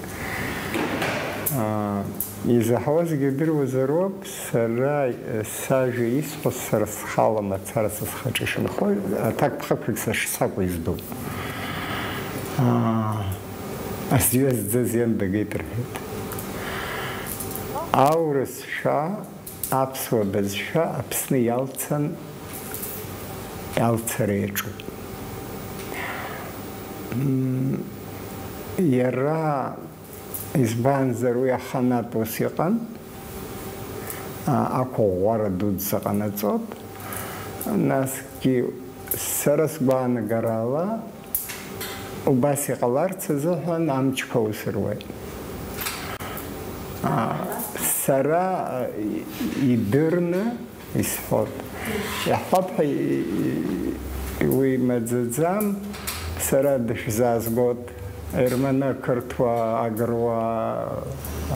Аа, изаҳауазгьы идыруазароуп, сара, э, сажәа исҳәо сара схала мацара са схаҿы ишынхо, аҭакԥхықәрагь са шсакәу издоуп. Аа, азҩа зӡаз иан дагеит рҳәеит. Аурысшәа аԥсуа бызшәа Аԥсны иалцан, иалцара иаҿуп. М, иара Избанзар, уи аханатә ус иҟан, а, ақәыӷәӷәара дуӡӡа ҟанаҵот. Насгьы сара сгәаанагарала убас иҟаларц азыҳәан амчқәа аус руеит. А, сара, а, и-, идырны исҳәот. Иаҳҳәап ҳәа и-, и-, уи маӡаӡам, сара дышәзаазгот, ерманы ақырҭуа, агыруа,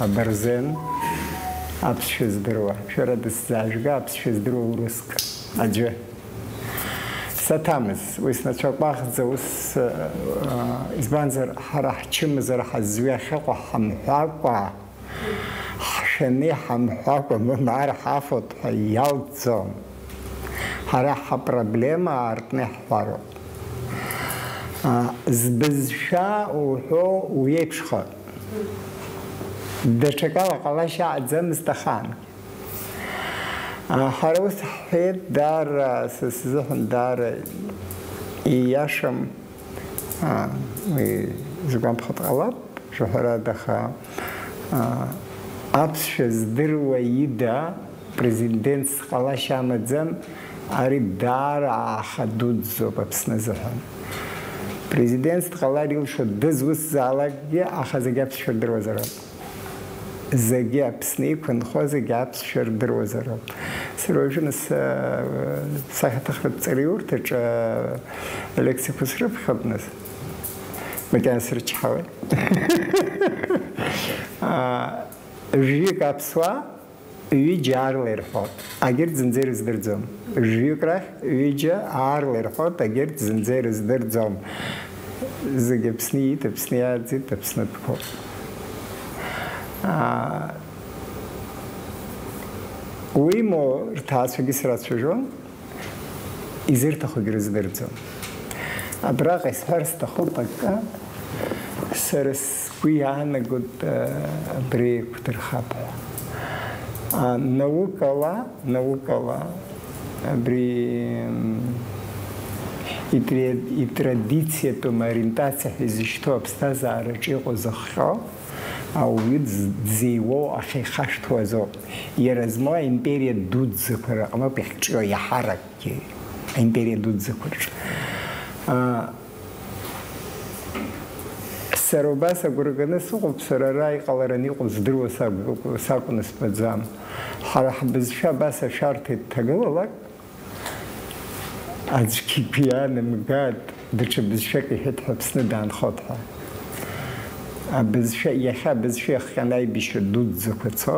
абырзен, аԥсшәа здыруа. Шәара дысзаажәга, аԥсшәа здыруа урыск аӡәы. Саҭамыз, уи снацәа кәаӷӡа ус, а, избанзар, ҳара ҳчымазара ҳазҩахьыҟоу ҳамҳәакәа, ҳшәаны иҳамҳәакәа, мамар ҳафоит ҳәа иалҵӡом. Ҳара ҳапроблема аартны иаҳҳәароуп. А, збызшәа уҳәо уиеиԥшхоит. Даҽакала ҟалашьа аӡамызт ахаангьы. А, ҳара ус ҳҳәеит, даара, са сзыҳәан даара ииашам. Аа, уи згәамԥхо дҟалап, шәаҳәарада, аха, аа, аԥсшәа здыруа ида, президентс ҟалашьа амаӡам, ари даара ааха дуӡӡоуп Аԥсны азыҳәан. Президентс дҟалар илшо дызусзаалакгьы, аха зегь аԥсшәа рдыруазароуп. Зегьы Аԥсны иқәынхо зегьы аԥсшәа рдыруазароуп. Сара уажәы нас, э, сахьаҭыхратә ҵараиурҭаҿы, э, лекциақәа срыԥхьап нас. Макьана срычҳауеит. А, жәҩык аԥсуаа, ҩыџьа аарла ирҳәоит. Агьырҭ зынӡа ирыздырӡом. Жәҩык рахь ҩыџьа аарла ирҳәоит, агьырҭ зынӡа ирыздырӡом. Зегь Аԥсны иит, Аԥсны иааӡеит, Аԥснытәқәоуп. Аа, уимоу, рҭаацәагьы срацәажәон, изырҭахугьы рыздырӡом. Абраҟа исҳәар сҭахуп акы, сара сгәы иаанагоит, а, абри еиқәдырхап ҳәа. А, наукала, наукала абри, м, итре-, итрадициатәым ориентациа ҳәа изышьҭоу аԥсҭазаараҿы иҟоу зыхҟьо ауаҩы дз-, дзеиуоу ахьихашҭуа азоуп. Иара змоу аимпериа дуӡӡақәа рыҟноуп иахьҿио иаҳаракгьы, аимпериа дуӡӡақәа рҿы. А, Сара убас агәра ганы сыҟоуп, сара ара иҟалараны иҟоу здыруа сакәу-, сакәны стәаӡам. Ҳара ҳбызшәа абас ашәарҭа иҭагылалак, аӡәгьы игәы иаанамгааит, даҽа бызшәак иҳәеит ҳәа Аԥсны даанхоит ҳәа. Абызшәа, иахьа абызшәа иахҟьаны аибашьра дуӡӡақәа цо,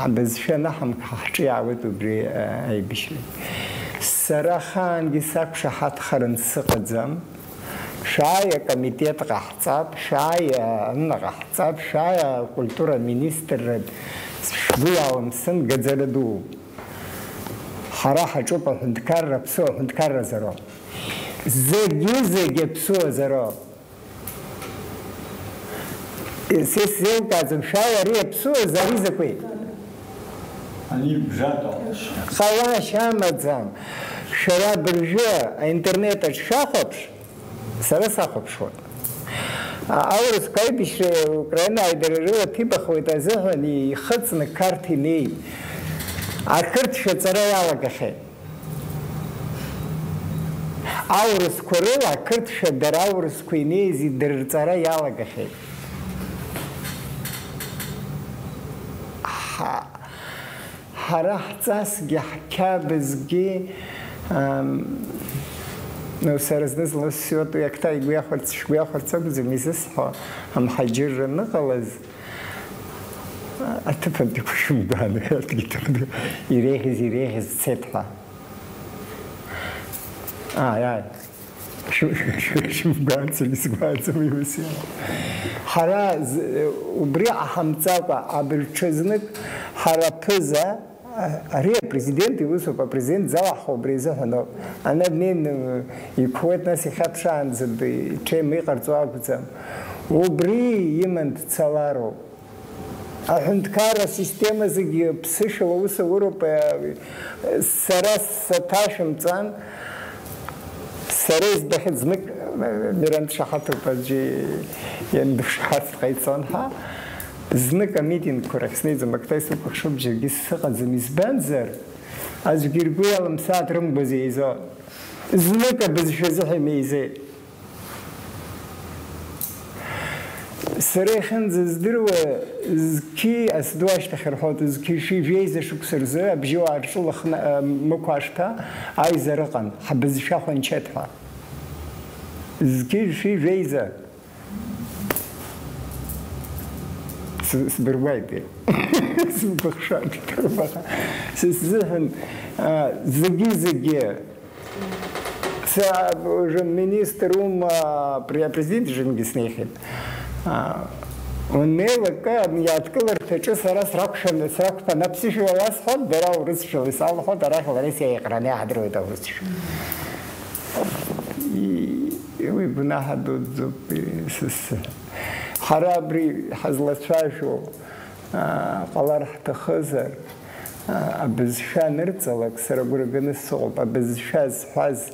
Абызшәа анаҳамк, ҳа ҳҿы иаауеит убри, а, аибашьра. Сара ахаангьы сақәшаҳаҭхаран сыҟаӡам. Шәааи, акомитет ҟаҳҵап, шәааи, аныҟаҳҵап, шәааи, акультура аминистрра, шәгәы иалымсын, гаӡара дууп. Ҳара ҳаҿуп аҳәынҭқарра, аԥсуа ҳәынҭқарразароуп. Зегьы-зегьы аԥсуазароуп. Са исзеилкааӡом, шәааи, ари аԥсуаз, ари закәи? Ани бжатоу. Ҟалашьа амаӡам. Шәара абыржәы аинтернет аҿы шәахәаԥш, сара сахәаԥшуан. А-, аурысқәа аибашьреи Украина аидара рыла ҭибахуеит азыҳәан ихыҵны Қарҭ инеит. Ақырҭшәа ҵара иалагахьеит. Аурысқәа рыла ақырҭшәа дара аурысқәа инеиз идырҵара иалагахьеит. Ҳа-, ҳара ҳҵасгьы, ҳқьабзгьы, ам, ну, сара зны-зынла сиуатәу иакҭа игәы иахәарц, шәгәы иахәарц акәӡам изысҳәо, амҳаџьырра аныҟалаз, аҭыԥантәиқәа шәымбан, аҭыԥантәи иреиӷьыз, иреиӷьыз цеит ҳәа. Ааи, ааи. Шәымгәаанӡами, сгәааӡами ус иҟоу? Ҳара з-, убри ҟаҳамҵакәа, абыржә ҽазнык ҳара ԥыза, а-, ари апрезидент иусуп, апрезидент залаҳхуа убри азыҳәаноуп. Ана днеины иқәуеит, нас ихьаԥшаанӡа д-, ҽеим иҟарҵо акәӡам. Убри иман дцалароуп. Аҳәынҭқарра асистема зегьы ԥсышәала аус ауроуп, э, сара саҭашәымҵан, сара избахьан знык, э, Миран дшаҳаҭуп аӡәы иандышаҳаҭ ҟаиҵон ҳәа, знык амитингқәа рахь снеиӡом, акта исыкәыхшоуп, џьаргьы сыҟаӡам, избанзар, аӡәгьы ргәы иалымсааит рымгәаӡ еизо, знык абызшәа азыҳәа имеизеит. Сара иахьынӡаздыруа, зқьи асду ашьҭахь рҳәоит, зқьи шәи жәеиза шықәса рзы абжьыуаа рҿылахны, а, Мықә ашҭа аизара ыҟан, ҳбызшәа хәанчеит ҳәа. Зқьи шәи жәеиза. С-, сбыруеит. Сбыхшоит. Са сзыҳәан, а, зегьы-зегьы Са уже министр ума, пре-, апрезидент жынгьы снеихьеит. А, уннеилакка, иааҭгыларҭаҿы сара сракәшан, срақәԥан аԥсышәала сҳәон, дара урысшәала исалҳәон, арахь лара сеиҟараны иаҳдыруеит аурысшәа. И-, уи гәнаҳа дуӡӡоуп, и-, сыс-, ҳара абри ҳазлацәажәо, а, ҟалар ҳҭахызар, а, абызшәа анырҵалак, сара агәра ганы сыҟоуп, абызшәа зҳәаз.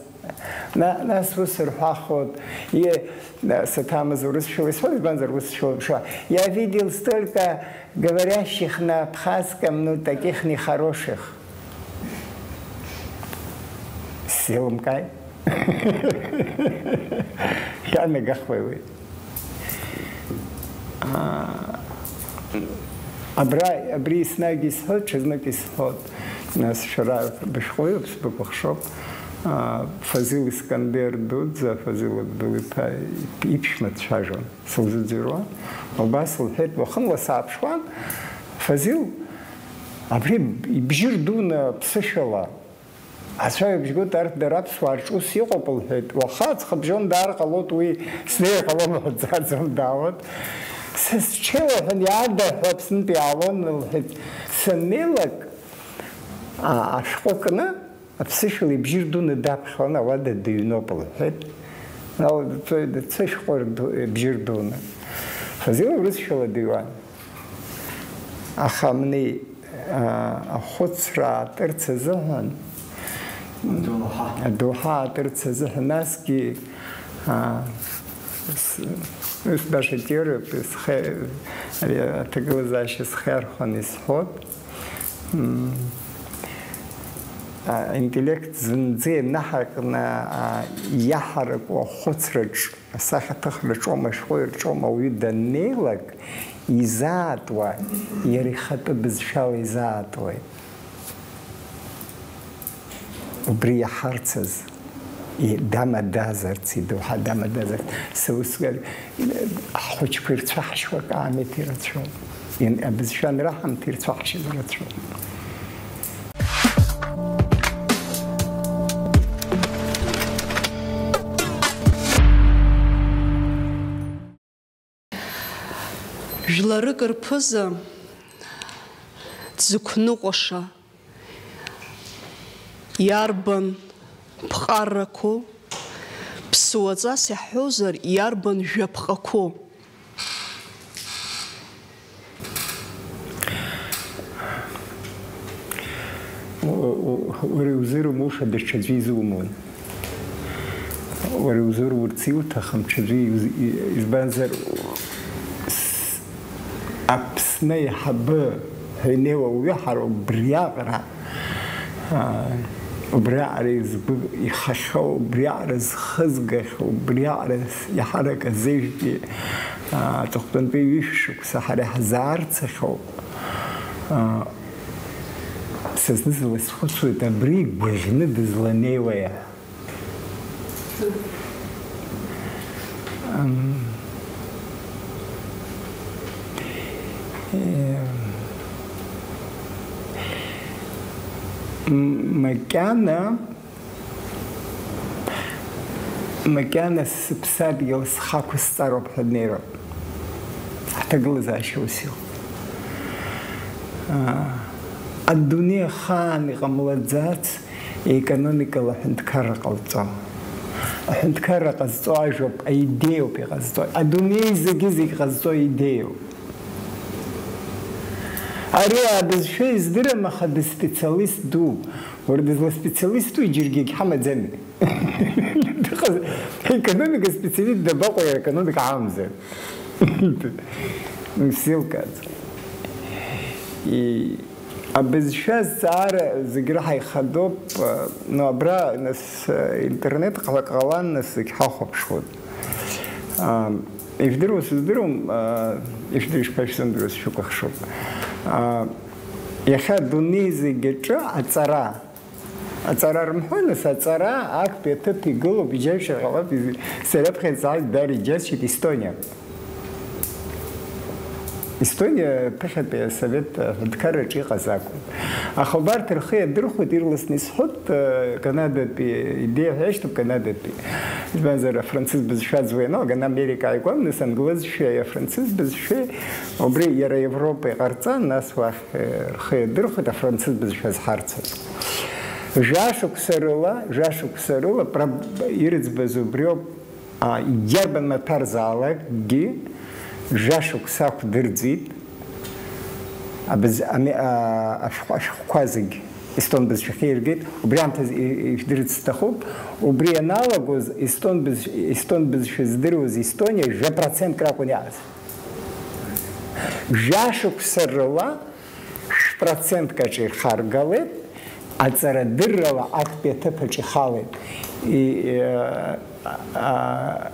На-, нас ус рҳәахуеит, е, на-, саҭамыз урысшәала исҳәон, избанзар, урысшәала ԥшуа. Я видел столько говорящих на абхазском, ну, таких нехороших. Сзеилымкааит. Иаанагахуеи уи? Аа, абра, абри еснагь исҳәоит, ҽазнык исҳәоит. Нас шәара бышәҟәыҩҩуп, сбыкәыхшоуп. Аа, Фазил Искандер дуӡӡа, Фазил Абдул-иԥа иԥшәма дцәажәон, сылзыӡырҩуан. Убас лҳәеит, уахынла сааԥшуан, Фазил, абри ибжьы рдуны ԥсышәала Ацәа ибжьгоит, арҭ дара аԥсуаа рҿы ус иҟоуп, лҳәеит. Уаха аҵхыбжьон даар ҟалоит, уи снеир ҟалом, лҳәаӡаӡом, даауеит. Сызчеиуа ҳәа иаада ҳәа Аԥснытәи иаалон, лҳәеит. Саннеилак, а, ашәҟәы кны, аԥсышәала ибжьы рдуны даԥхьон, ауада дыҩноуп, лҳәеит. Ала дцоит, дцоит шәҟәы рду-, ибжьы рдуны. Фазил урысшәала дыҩуан. Аха абни, а, ахәыцра аатырц азыҳәан, адоуҳа. Адоуҳа аатырц азыҳәан, насгьы, а, с-, ус баша теориоуп, схы-, ари аҭагылазаашьа схы иархәаны исҳәот. М, а, интеллект зынӡа ианаҳакны, а, иаҳараку ахәыцраҿ Асахьаҭыхра ҿома, ашәҟәыҩҩра ҿома ауаҩы даннеилак, изаатуа, иара ихатәы бызшәала изаатуеит. Убри иаҳарцаз, и-, дамадазарц, идоуҳа дамадазарц, са усҟан, ҳхәыҷқәа ирцәаҳшьуа акаамеҭ ирацәоуп. Ин-, абызшәа анраҳамҭа ирцәаҳшьаз рацәоуп. Жәларык рԥыза дзықәныҟәаша иарбан ԥҟаррақәоу, ԥсуаҵас иаҳҳәозар, иарбан жәаԥҟақәоу? Уара иузырумуша даҽаӡәы изумун. Уара иузурурц иуҭахым ҽаӡәы иуз-, и-, избанзар, с-, Аԥсны аиҳабы ҳәа инеиуа ауаҩы ҳара убриаҟара, аа, убриаҟара изгәы ихахьоу, убриаҟара зхызгахьоу, убриаҟара с-, иаҳарак азыжәтәи, аа, аҵыхәтәантәи ҩышә шықәса ҳара иаҳзаарцахьоу, аа, са зны-зынла схәыцуеит, абри игәаӷьны дызланеиуеи? Ам, э, м-, макьана Макьана сыԥсадгьыл схы ақәысҵароуп ҳәа днеироуп. Ҳҭагылазаашьа ус иҟоуп. Адунеи ахаан иҟамлаӡац, економикала аҳәынҭқарра ҟазҵо. Аҳәынҭқарра ҟазҵо ажәоуп, аидеиоуп иҟазҵо. Адунеи зегьы-зегь ҟазҵо аидеиоуп. Ари абызшәа издырам, аха дыспециалист дууп. Уара дызласпециалисту џьаргьы егьҳамаӡами? Дыҟаз-, економика специалист дабаҟоу, иара економика ҳамамзар? Исеилкааӡом. И-, абызшәа азҵаара зегь раҳа ихадоуп, а, но абра, нас, а, интернет ҟала-, ҟалан, нас, зегь ҳахәаԥшуан. А, ижәдыруа сыздыруам, а, ижәдыр-, ишԥашәзымдыруа, сшәыкәыхшоуп. А, иахьа адунеи зегь аҿы аҵара, аҵара рымҳәои, нас, аҵара актәи аҭыԥ игылоуп, иџьашьа ҟалап, из-, сара аԥхьа сааит, дар иџьасшьеит, Естониа. Естониа ԥыхьатәи асовет аҳәынҭқарраҿы иҟаз акәын. Аха убарҭ рхы иадырхәеит, ирласны исҳәоит, э, Канадатәи идеиа ҳәа иашьҭоуп, Канадатәи. Избанзар, афранцыз бызшәа аӡуа ианалга, ана Америка ааигәан, нас англызшәеи афранцыз бызшәеи, убри иара Европа иҟарҵан, нас уахь, э, рхы иадырхәеит, афранцыз бызшәа зҳарцаз. Жәашықәса рыла, жәашықәса рыла проб-, ирыӡбаз убриоуп. А, иарбан маҭәарзаалакгьы жәа шықәса ақәдырӡит, абз-, ами-, а, ашәҟә-, ашәҟәқәа зегь естон бызшәахьы иргеит, убри аамҭаз и-, ижәдырц сҭахуп, убри ианалагоз естон бызшә-, естон бызшәа здыруаз Естониа жәа процентк ракәын иааз. Жәа шықәса рыла шә-процентк аҿы ихаргалеит, аҵарадыррала актәи аҭыԥ аҿы ихалеит. И-, а, а,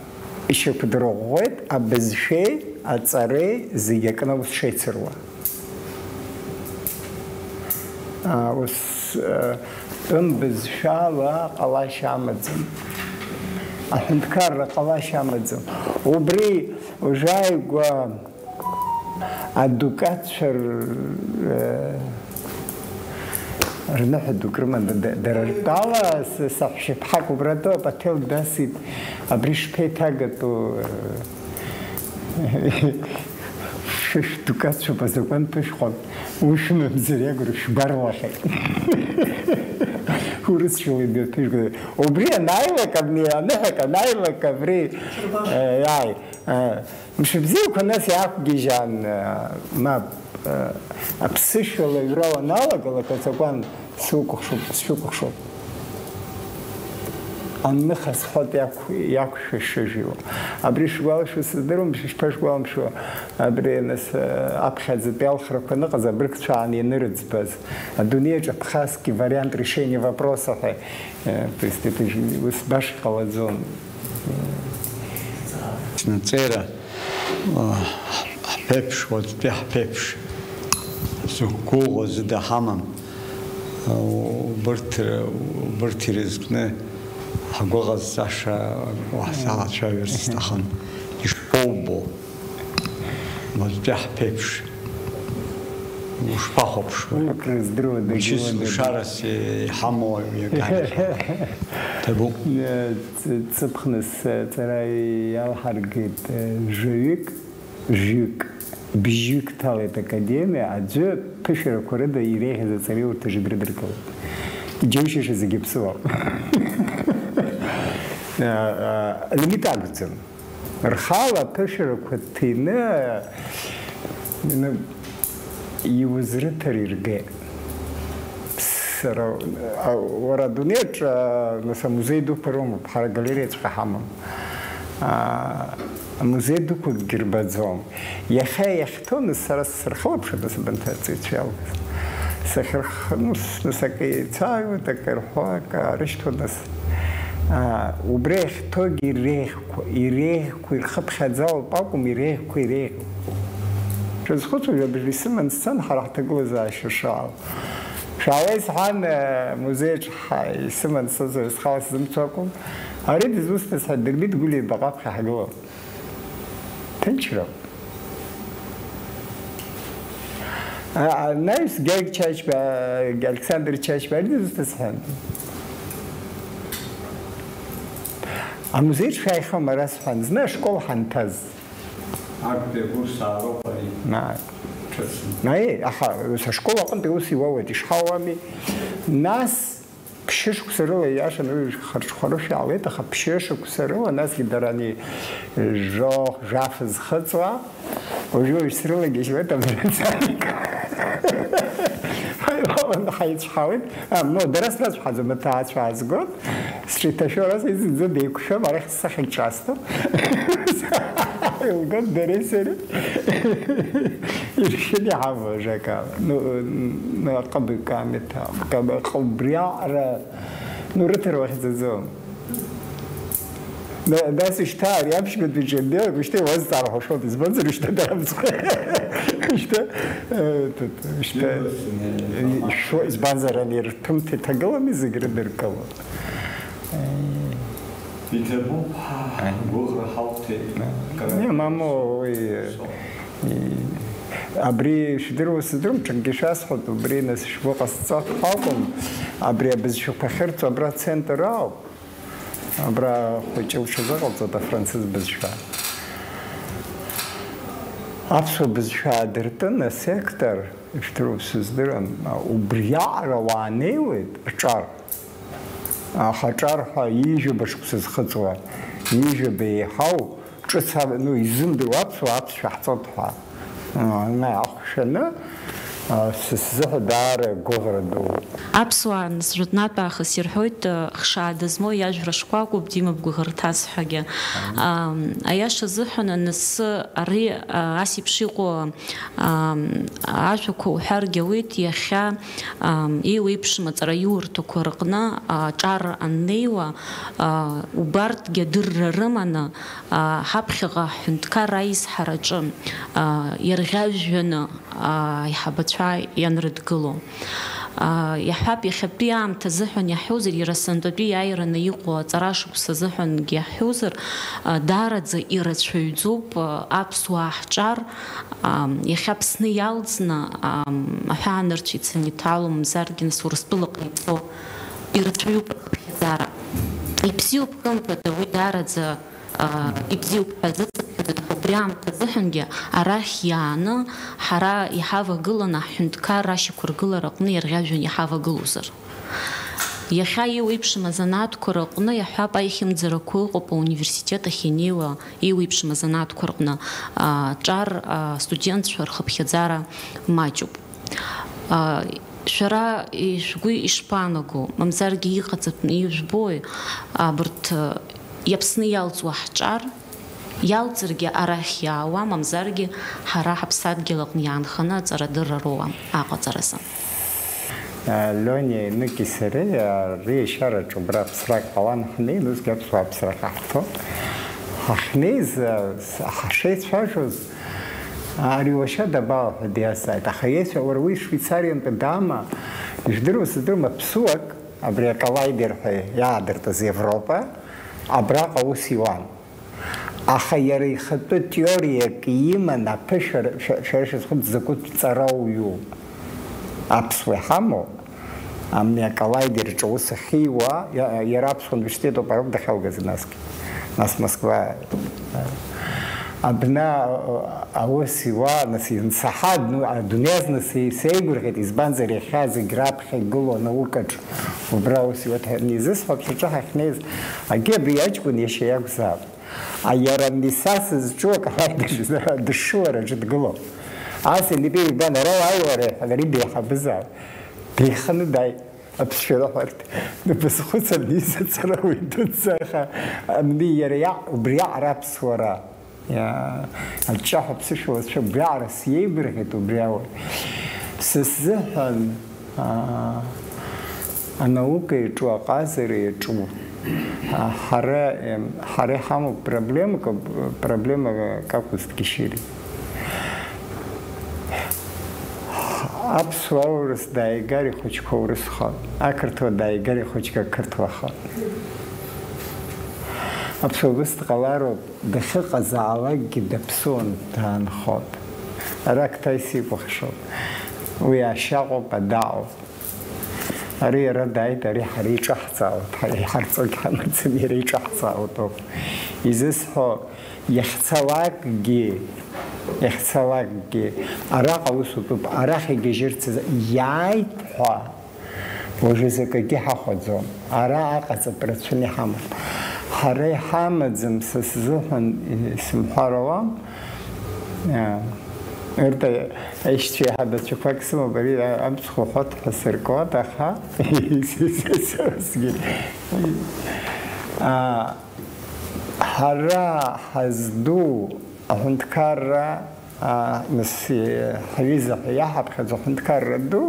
ишьақәдырӷәӷәеит абызшәеи аҵареи зегь акны аус шеицыруа. А, ус, а, тәым бызшәала ҟалашьа амаӡам. Аҳәынҭқарра ҟалашьа амаӡам. Убри ужааигәа Адукатцәа р-, э, рныҳәа дук рыман, д-, д-, дара ртәала с-, саҳәшьаԥҳак убра атәы апател дасит, абри шԥеиҭагатәу, э, шәышә дукатцәоуп, азакәан ԥышәҟәак ушәымамзар иагәра шәгәарлахьеит. Урысшәала имҩаԥыжәгоит. Убри анааилак, абни аныҳәак анааилак, абри, э, иааи, э, Мшыбзиақәа нас иаақәгьежьаан, мап, аԥсышәала аҩра уаналагалак, азакәан сукәыхшоуп, сшәыкәыхшоуп. Аныха сҳәоит иақә-, иақәшәа шыжәиуа. Абри шәгәалашәо сыздыруам, шәышԥашәгәаламшәо, абри нас, аԥхьаӡатәи алхрақәа аныҟаз абыргцәа аан ианырыӡбаз, адунеиаҿ абхазский вариант решения вопроса ҳәа, то есть это же ус баша иҟалаӡом. Снацеира, а, ҳԥеиԥш, уаҵәтәи ҳԥеиԥш, зықәгәыӷуа зыда ҳамам. Убырҭ, убырҭ ирызкны ҳгәы ҟазҵаша уаҳзалацәажәарц сҭахын. Ишԥоубо? Уаҵәтәи ҳԥеиԥш. Ушԥахәаԥшуеи? Урҭ рыздыруада, Мчыс Георгий? Лшарас иҳамоу иаган. Ҭабуп. Ц-, ҵыԥхны сҵара иалҳаргеит, жәаҩык, жәҩык, бжьҩык ҭалеит академиа, аӡәы ԥышәарақәа рыда иреиӷьыз аҵареи урҭ ажыгрыдыркылеит. Иџьоушьаша зегьы ԥсуам. Лимит акәӡам. Рхала аԥышәарақәа ҭины, ну, иузрыҭар иргеит. Сара, а, уара адунеиаҿ, а, нас амузеи дуқәа рымоуп, ҳара агалереиаҵәҟьа ҳамам. А, амузеи дуқәакгьы рбаӡом. Иахьа иахьҭоу, нас, сара сырхылаԥшуа, нас, абанҭ аҵаҩцәа иалгаз. Сахьырх-, ну, с-, нас, акы еицааҩуеит, акы ирҳәо, акы аарышьҭуа, нас. А, убри иахьҭоугьы иреиӷьқәа, иреиӷьқәа ирхыԥхьаӡалоуп акәым, иреиӷьқәа иреиӷьуп. Шәазхәыцуа, жәабжь исыман сцан, ҳара ҳҭагылазаашьа шаау. Шәаауа исҳәан, э, музеиаҿ ҳа-, исыман сыцәар схала сзымцо акәым. Ари дызусҭаз ҳәа Дырмит Гәлиа ибаҟа аԥхьа ҳгылан. Ҭынчроуп. А, анаҩс Георги Чачба, Александр Чачба, ари дызусҭаз ҳәа. Амузеиҿ шәааихьоума, расҳәан, зны ашкол ҳанҭаз. Актәи акурс аароуп ари. Ма. Ҿыцны. Аиеи, аха ус ашкол аҟынтәи ус иуоуеит, ишҳауами. Нас ԥшьышықәса рыла, ииашаны уи харҽхәарышәа иаауеит, аха ԥшьышықәса рыла, насгьы дара ани жәохә, жәаф зхыҵуа, уажәы-уажә срылагьежьуеит абри аҵарик. Ҳаилаланы ҳаицәҳауеит. А, ну, дара срацәҳаӡом, аҭаацәа аазгоит. Сҿы иҭашәо ара зынӡа деиқәшәом, арахь сахьагь ҿасҭом. Илгоит дареи сареи. Иршьын иҳамоу ажакала. Ну, ну, аҟыбаҩ камеҭа, кабаҟ убриаҟара, ну, рыҭара уахьӡаӡом. Да, дас ишьҭа ари аԥшьбатәи џьамбиак ушьҭа иуазҵаар ҳәа шәоуп, избанзар ушьҭа дарамҵуеит. Ушьҭа, э, этот, ушьҭа, э, ишәо, избанзар ани рҭәымҭа иҭагылами зегь рыдыркыло. Иҭабуп, ҳа, ҳгәыӷра ҳауҭеит. Не, мамоу, уи, э, и-, абри шәдыруа сыздырам, ҽакгьы шәасҳәоит, убри нас шәгәы ҟасҵап ҳәа акәым, абри абызшәақәа ахьырҵо абра ацентр ауп. Абра хәыҷы лҽазыҟалҵоит афранцыз бызшәа. Аԥсуа бызшәа аадыртын асектор, ишәдыруа сыздырам, убриаҟара уаанеиуеит, аҿар. Аха аҿар ҳәа ҩажәаба шықәса зхыҵуа, ҩажәаба еиҳау, ҿыц ав-, ну, изымдыруа аԥсуаа аԥсшәа ҳҵоит ҳәа. Ана ахәшәаны, а, са сзыҳәа даара гәыӷра дууп. Аԥсуаа нас жәытәнатә аахыс ирҳәоит, а, хшаа дызмоу иажәра шкәакәоуп, димоуп гәыӷырҭас ҳәагьы. Ам, аиаша азыҳәан анысы ари, а, ас еиԥш иҟоу, ам, ажәақәа уҳәаргьы ауеит, иахьа, ам, еиуеиԥшым аҵараиурҭақәа рҟны, а, аҿар аннеиуа, а, убарҭгьы адырра рыманы, аа, ҳаԥхьаҟа ҳҳәынҭқарра аизҳараҿы, аа, иарӷьажәҩаны, аа, аиҳабацәа ианрыдгыло. Аа, иаҳҳәап, иахьатәи аамҭа азыҳәан иаҳҳәозар, иара сынтәатәи иааираны иҟоу аҵара шықәса азыҳәангьы иаҳҳәозар, аа, даараӡа ирацәаҩӡоуп, аа, аԥсуаа ҳҿар, аа, иахьа Аԥсны иалҵны, аа, аҳәаанырцә ицаны иҭало, мамзаргьы нас Урыстәылаҟа ицо ирацәаҩуп рхыԥхьаӡара. Ибзиоуп, хымԥада, уи даараӡа аа, ибзиоуп ҳәа зыцыԥхьаӡоит, аха убри аамҭа азыҳәангьы арахь иааны ҳара иҳавагыланы аҳәынҭқарра ашьақәыргылара аҟны иарӷьажәҩан иҳавагылозар. Иахьа еиуеиԥшым азанааҭқәа рыҟны, иаҳҳәап, аихьымӡарақәа ыҟоуп ауниверситет ахь ианнеиуа еиуеиԥшым азанааҭқәа рҟны, аа, ҿар, аа, студентцәа рхыԥхьаӡара маҷуп. Аа, шәара ишәгәы ишԥаанаго, мамзаргьы иҟаҵатәны ижәбои, абарҭ, Иаԥсны иалҵуа ҳҿар, иалҵыргьы арахь иаауа, мамзаргьы ҳара ҳаԥсадгьыл аҟны иаанханы аҵарадырра роуа аҟаҵаразы. Лиониа Еныкеи сареи ари ашьараҿы убра ԥсрак ҟалан ҳнеин, усгьы аԥсуаа ԥсра ҟаҳҵон. Ҳахьнеиз, ҳашеицәажәоз, ари уашьа дабаҟоу ҳәа диазҵааит. Аха иеицәа, уара уи Швеицариантәи даама, ижәдыруа сыздырам, аԥсуак, абри аколлайдер ҳәа иаадыртыз Европа, абраҟа аус иуан. Аха иара ихатәы теориак иман аԥышәара, шәа-, шәара шәазхәыц, закәытә ҵарауаҩу аԥсуа иҳамоу, амни аколлайдер аҿы аус ахьиуа, иа-, иара аԥсуа университет ауп, ароуп дахьалгаз насгьы. Нас Москва, абна, а, аус иуа, нас иансаҳа, ну, адунеи азна се-, сеигәырӷьеит, избанзар, иахьа зегь раԥхьа игылоу анаукаҿ убра аус иуеит ҳәа анизысҳәа, аԥсраҿы ҳахьнеиз, агьи абри аҷкәын иашьа иакәзаап. А, иара абни са сызҿу аколлайдер дышшылараҿы дгылоуп. Ас инапы ибан, ара уааи уара, ҳәа, ари деиҳабызаап. Деиханы дааит. Аԥсшәа раҳәарҭа, дабазхәыц, абни сацара уи дуӡӡа, аха абни иара иаҳ-, убриаҟара аԥсуара, иа-, аҿҿаҳәа аԥсышәа лацәа убриаҟара сиеигәырӷьеит убри ауаҩ. Са сзыҳәан, аа, анаука иаҿу, аҟазара иаҿу, аа, ҳара, ем, ҳара иҳамоуп проблемак, проблемак акәызҭгьы шьыри. Аԥсуа аурыс дааигар ихәыҷқәа урысхоит, ақырҭуа дааигар ихәыҷқәа қырҭуахоит. Аԥсуа убыс дҟалароуп, дахьыҟазаалакгьы даԥсуан, даанхоит. Ара Қыҭаи сикәыхшоуп. Уи ашьаҟоуп, адаҟоуп. Ари иара дааит, ари ҳара иҿаҳҵаауеит, ҳара иҳарҵогь ҳамаӡам, иара иҿаҳҵаауеит ауп. Изысҳәо, иахьцалакгьы, иахьцалакгьы, араҟа аус утәуп, арахь игьежьырц азы иааит ҳәа, уажәы закагьы ҳахәаӡом. Ара аҟаҵатә рацәаны иҳамоуп. Ҳара иҳамаӡам, са сзыҳәан, исымҳәар ауам. Урҭ аишьцәа еиҳабацәақәак сымоуп, ари амцхә уҳәоит ҳәа сыркуеит, аха саргьы. Ҳара ҳазду аҳәынҭқарра, нас, ҳҩыза ҳәа иаҳаԥхьаӡо аҳәынҭқарра ду,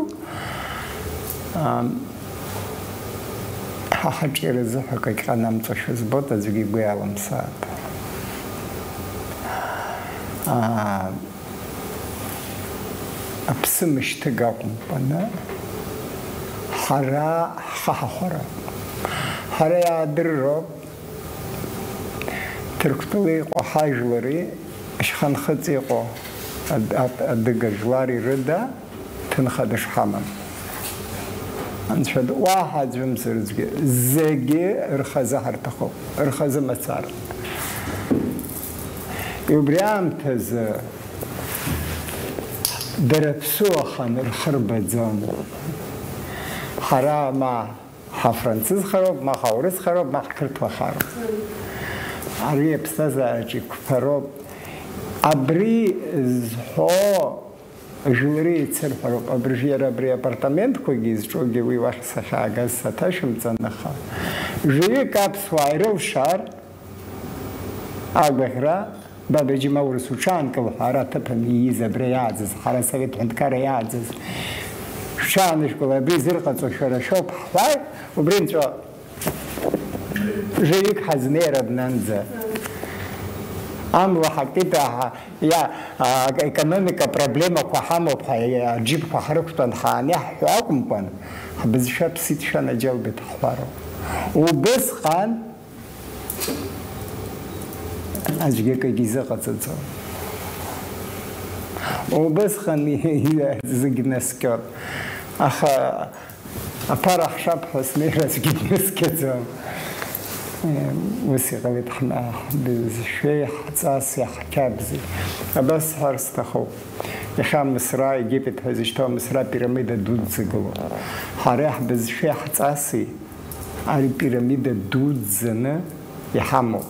ҳа ҳаҿиаразы ҳәа акагь ҟанамҵошәа збоит, аӡәгьы игәы иалымсааит. Аԥсы мышьҭыга акәымкәаны, ҳара ҳхы ҳахәара. Ҳара иаадырроуп Ҭырқәтәыла иҟоу ҳажәлари ашьханхыҵ иҟоу адыга жәлари рыда ҭынха дышҳамам. Анцәа ду, уаҳа аӡәымзаргьы, зегьы рхазы ҳарҭахуп, рхазы мацара. Убри аамҭазы дара ԥсуахан рхы рбаӡом. Ҳара ма ҳафранцызхароуп, ма ҳаурысхароуп, ма ҳқырҭуахароуп. Ари аԥсҭазаараҿы иқәԥароуп. Абри зҳәо Жәлари еицырҳәароуп, абыржә иара абри апартаментқәагьы изҿугьы уи уахь сахьаагаз саҭашәымҵан, аха жәаҩык аԥсуаа ирылшар, агәаӷьра, Бабаџьым аурыс уҽаанкыл ҳәа ара аҭыԥан ииз абра иааӡаз, ҳара асовет ҳәынҭқарра иааӡаз, шәҽаанышәкыл, абри зырҟаҵо шәара шәоуп ҳҳәар, убри нҵәо Жәаҩык ҳазнеир абнанӡа. Амла ҳакит, аҳа, иа, а, економика проблемақәа ҳамоуп ҳәа, иа, аџьыԥқәа ҳрықәтәан ҳааны иаҳҳәо акәымкәан, ҳбызшәа ԥсит шәанаџьалбеит ҳҳәароуп. Убысҟан аӡәгьы акгьы изыҟаҵаӡом. Убысҟан зегь наскьон. Аха Аԥара ҳшап ҳәа снеир аӡәгьы днаскьаӡам. Ус иҟалеит ҳна-, ҳбызшәеи ҳҵаси ҳқьабзи. Абас сҳәар сҭахуп. Иахьа Мысра, Египет ҳәа изышьҭоу Мысра пирамида дуӡӡа гылоуп. Ҳара ҳбызшәеи ҳҵаси ари пирамида дуӡӡаны иҳамоуп.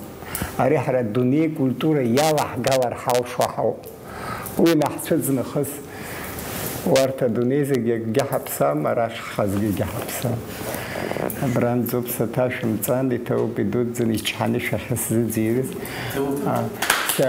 Ари ҳара адунеи культура иалаҳгалар ҳалшо ҳауп. Уи наҳцәыӡ нахыс, уарҭ адунеи зегьы акгьы ҳаԥсам, арахь ҳхазгьы акгьы ҳаԥсам. Абранӡоуп саҭашәымҵан, иҭабуп идуӡӡаны ичҳаны шәахьысзыӡырҩыз. А, ша.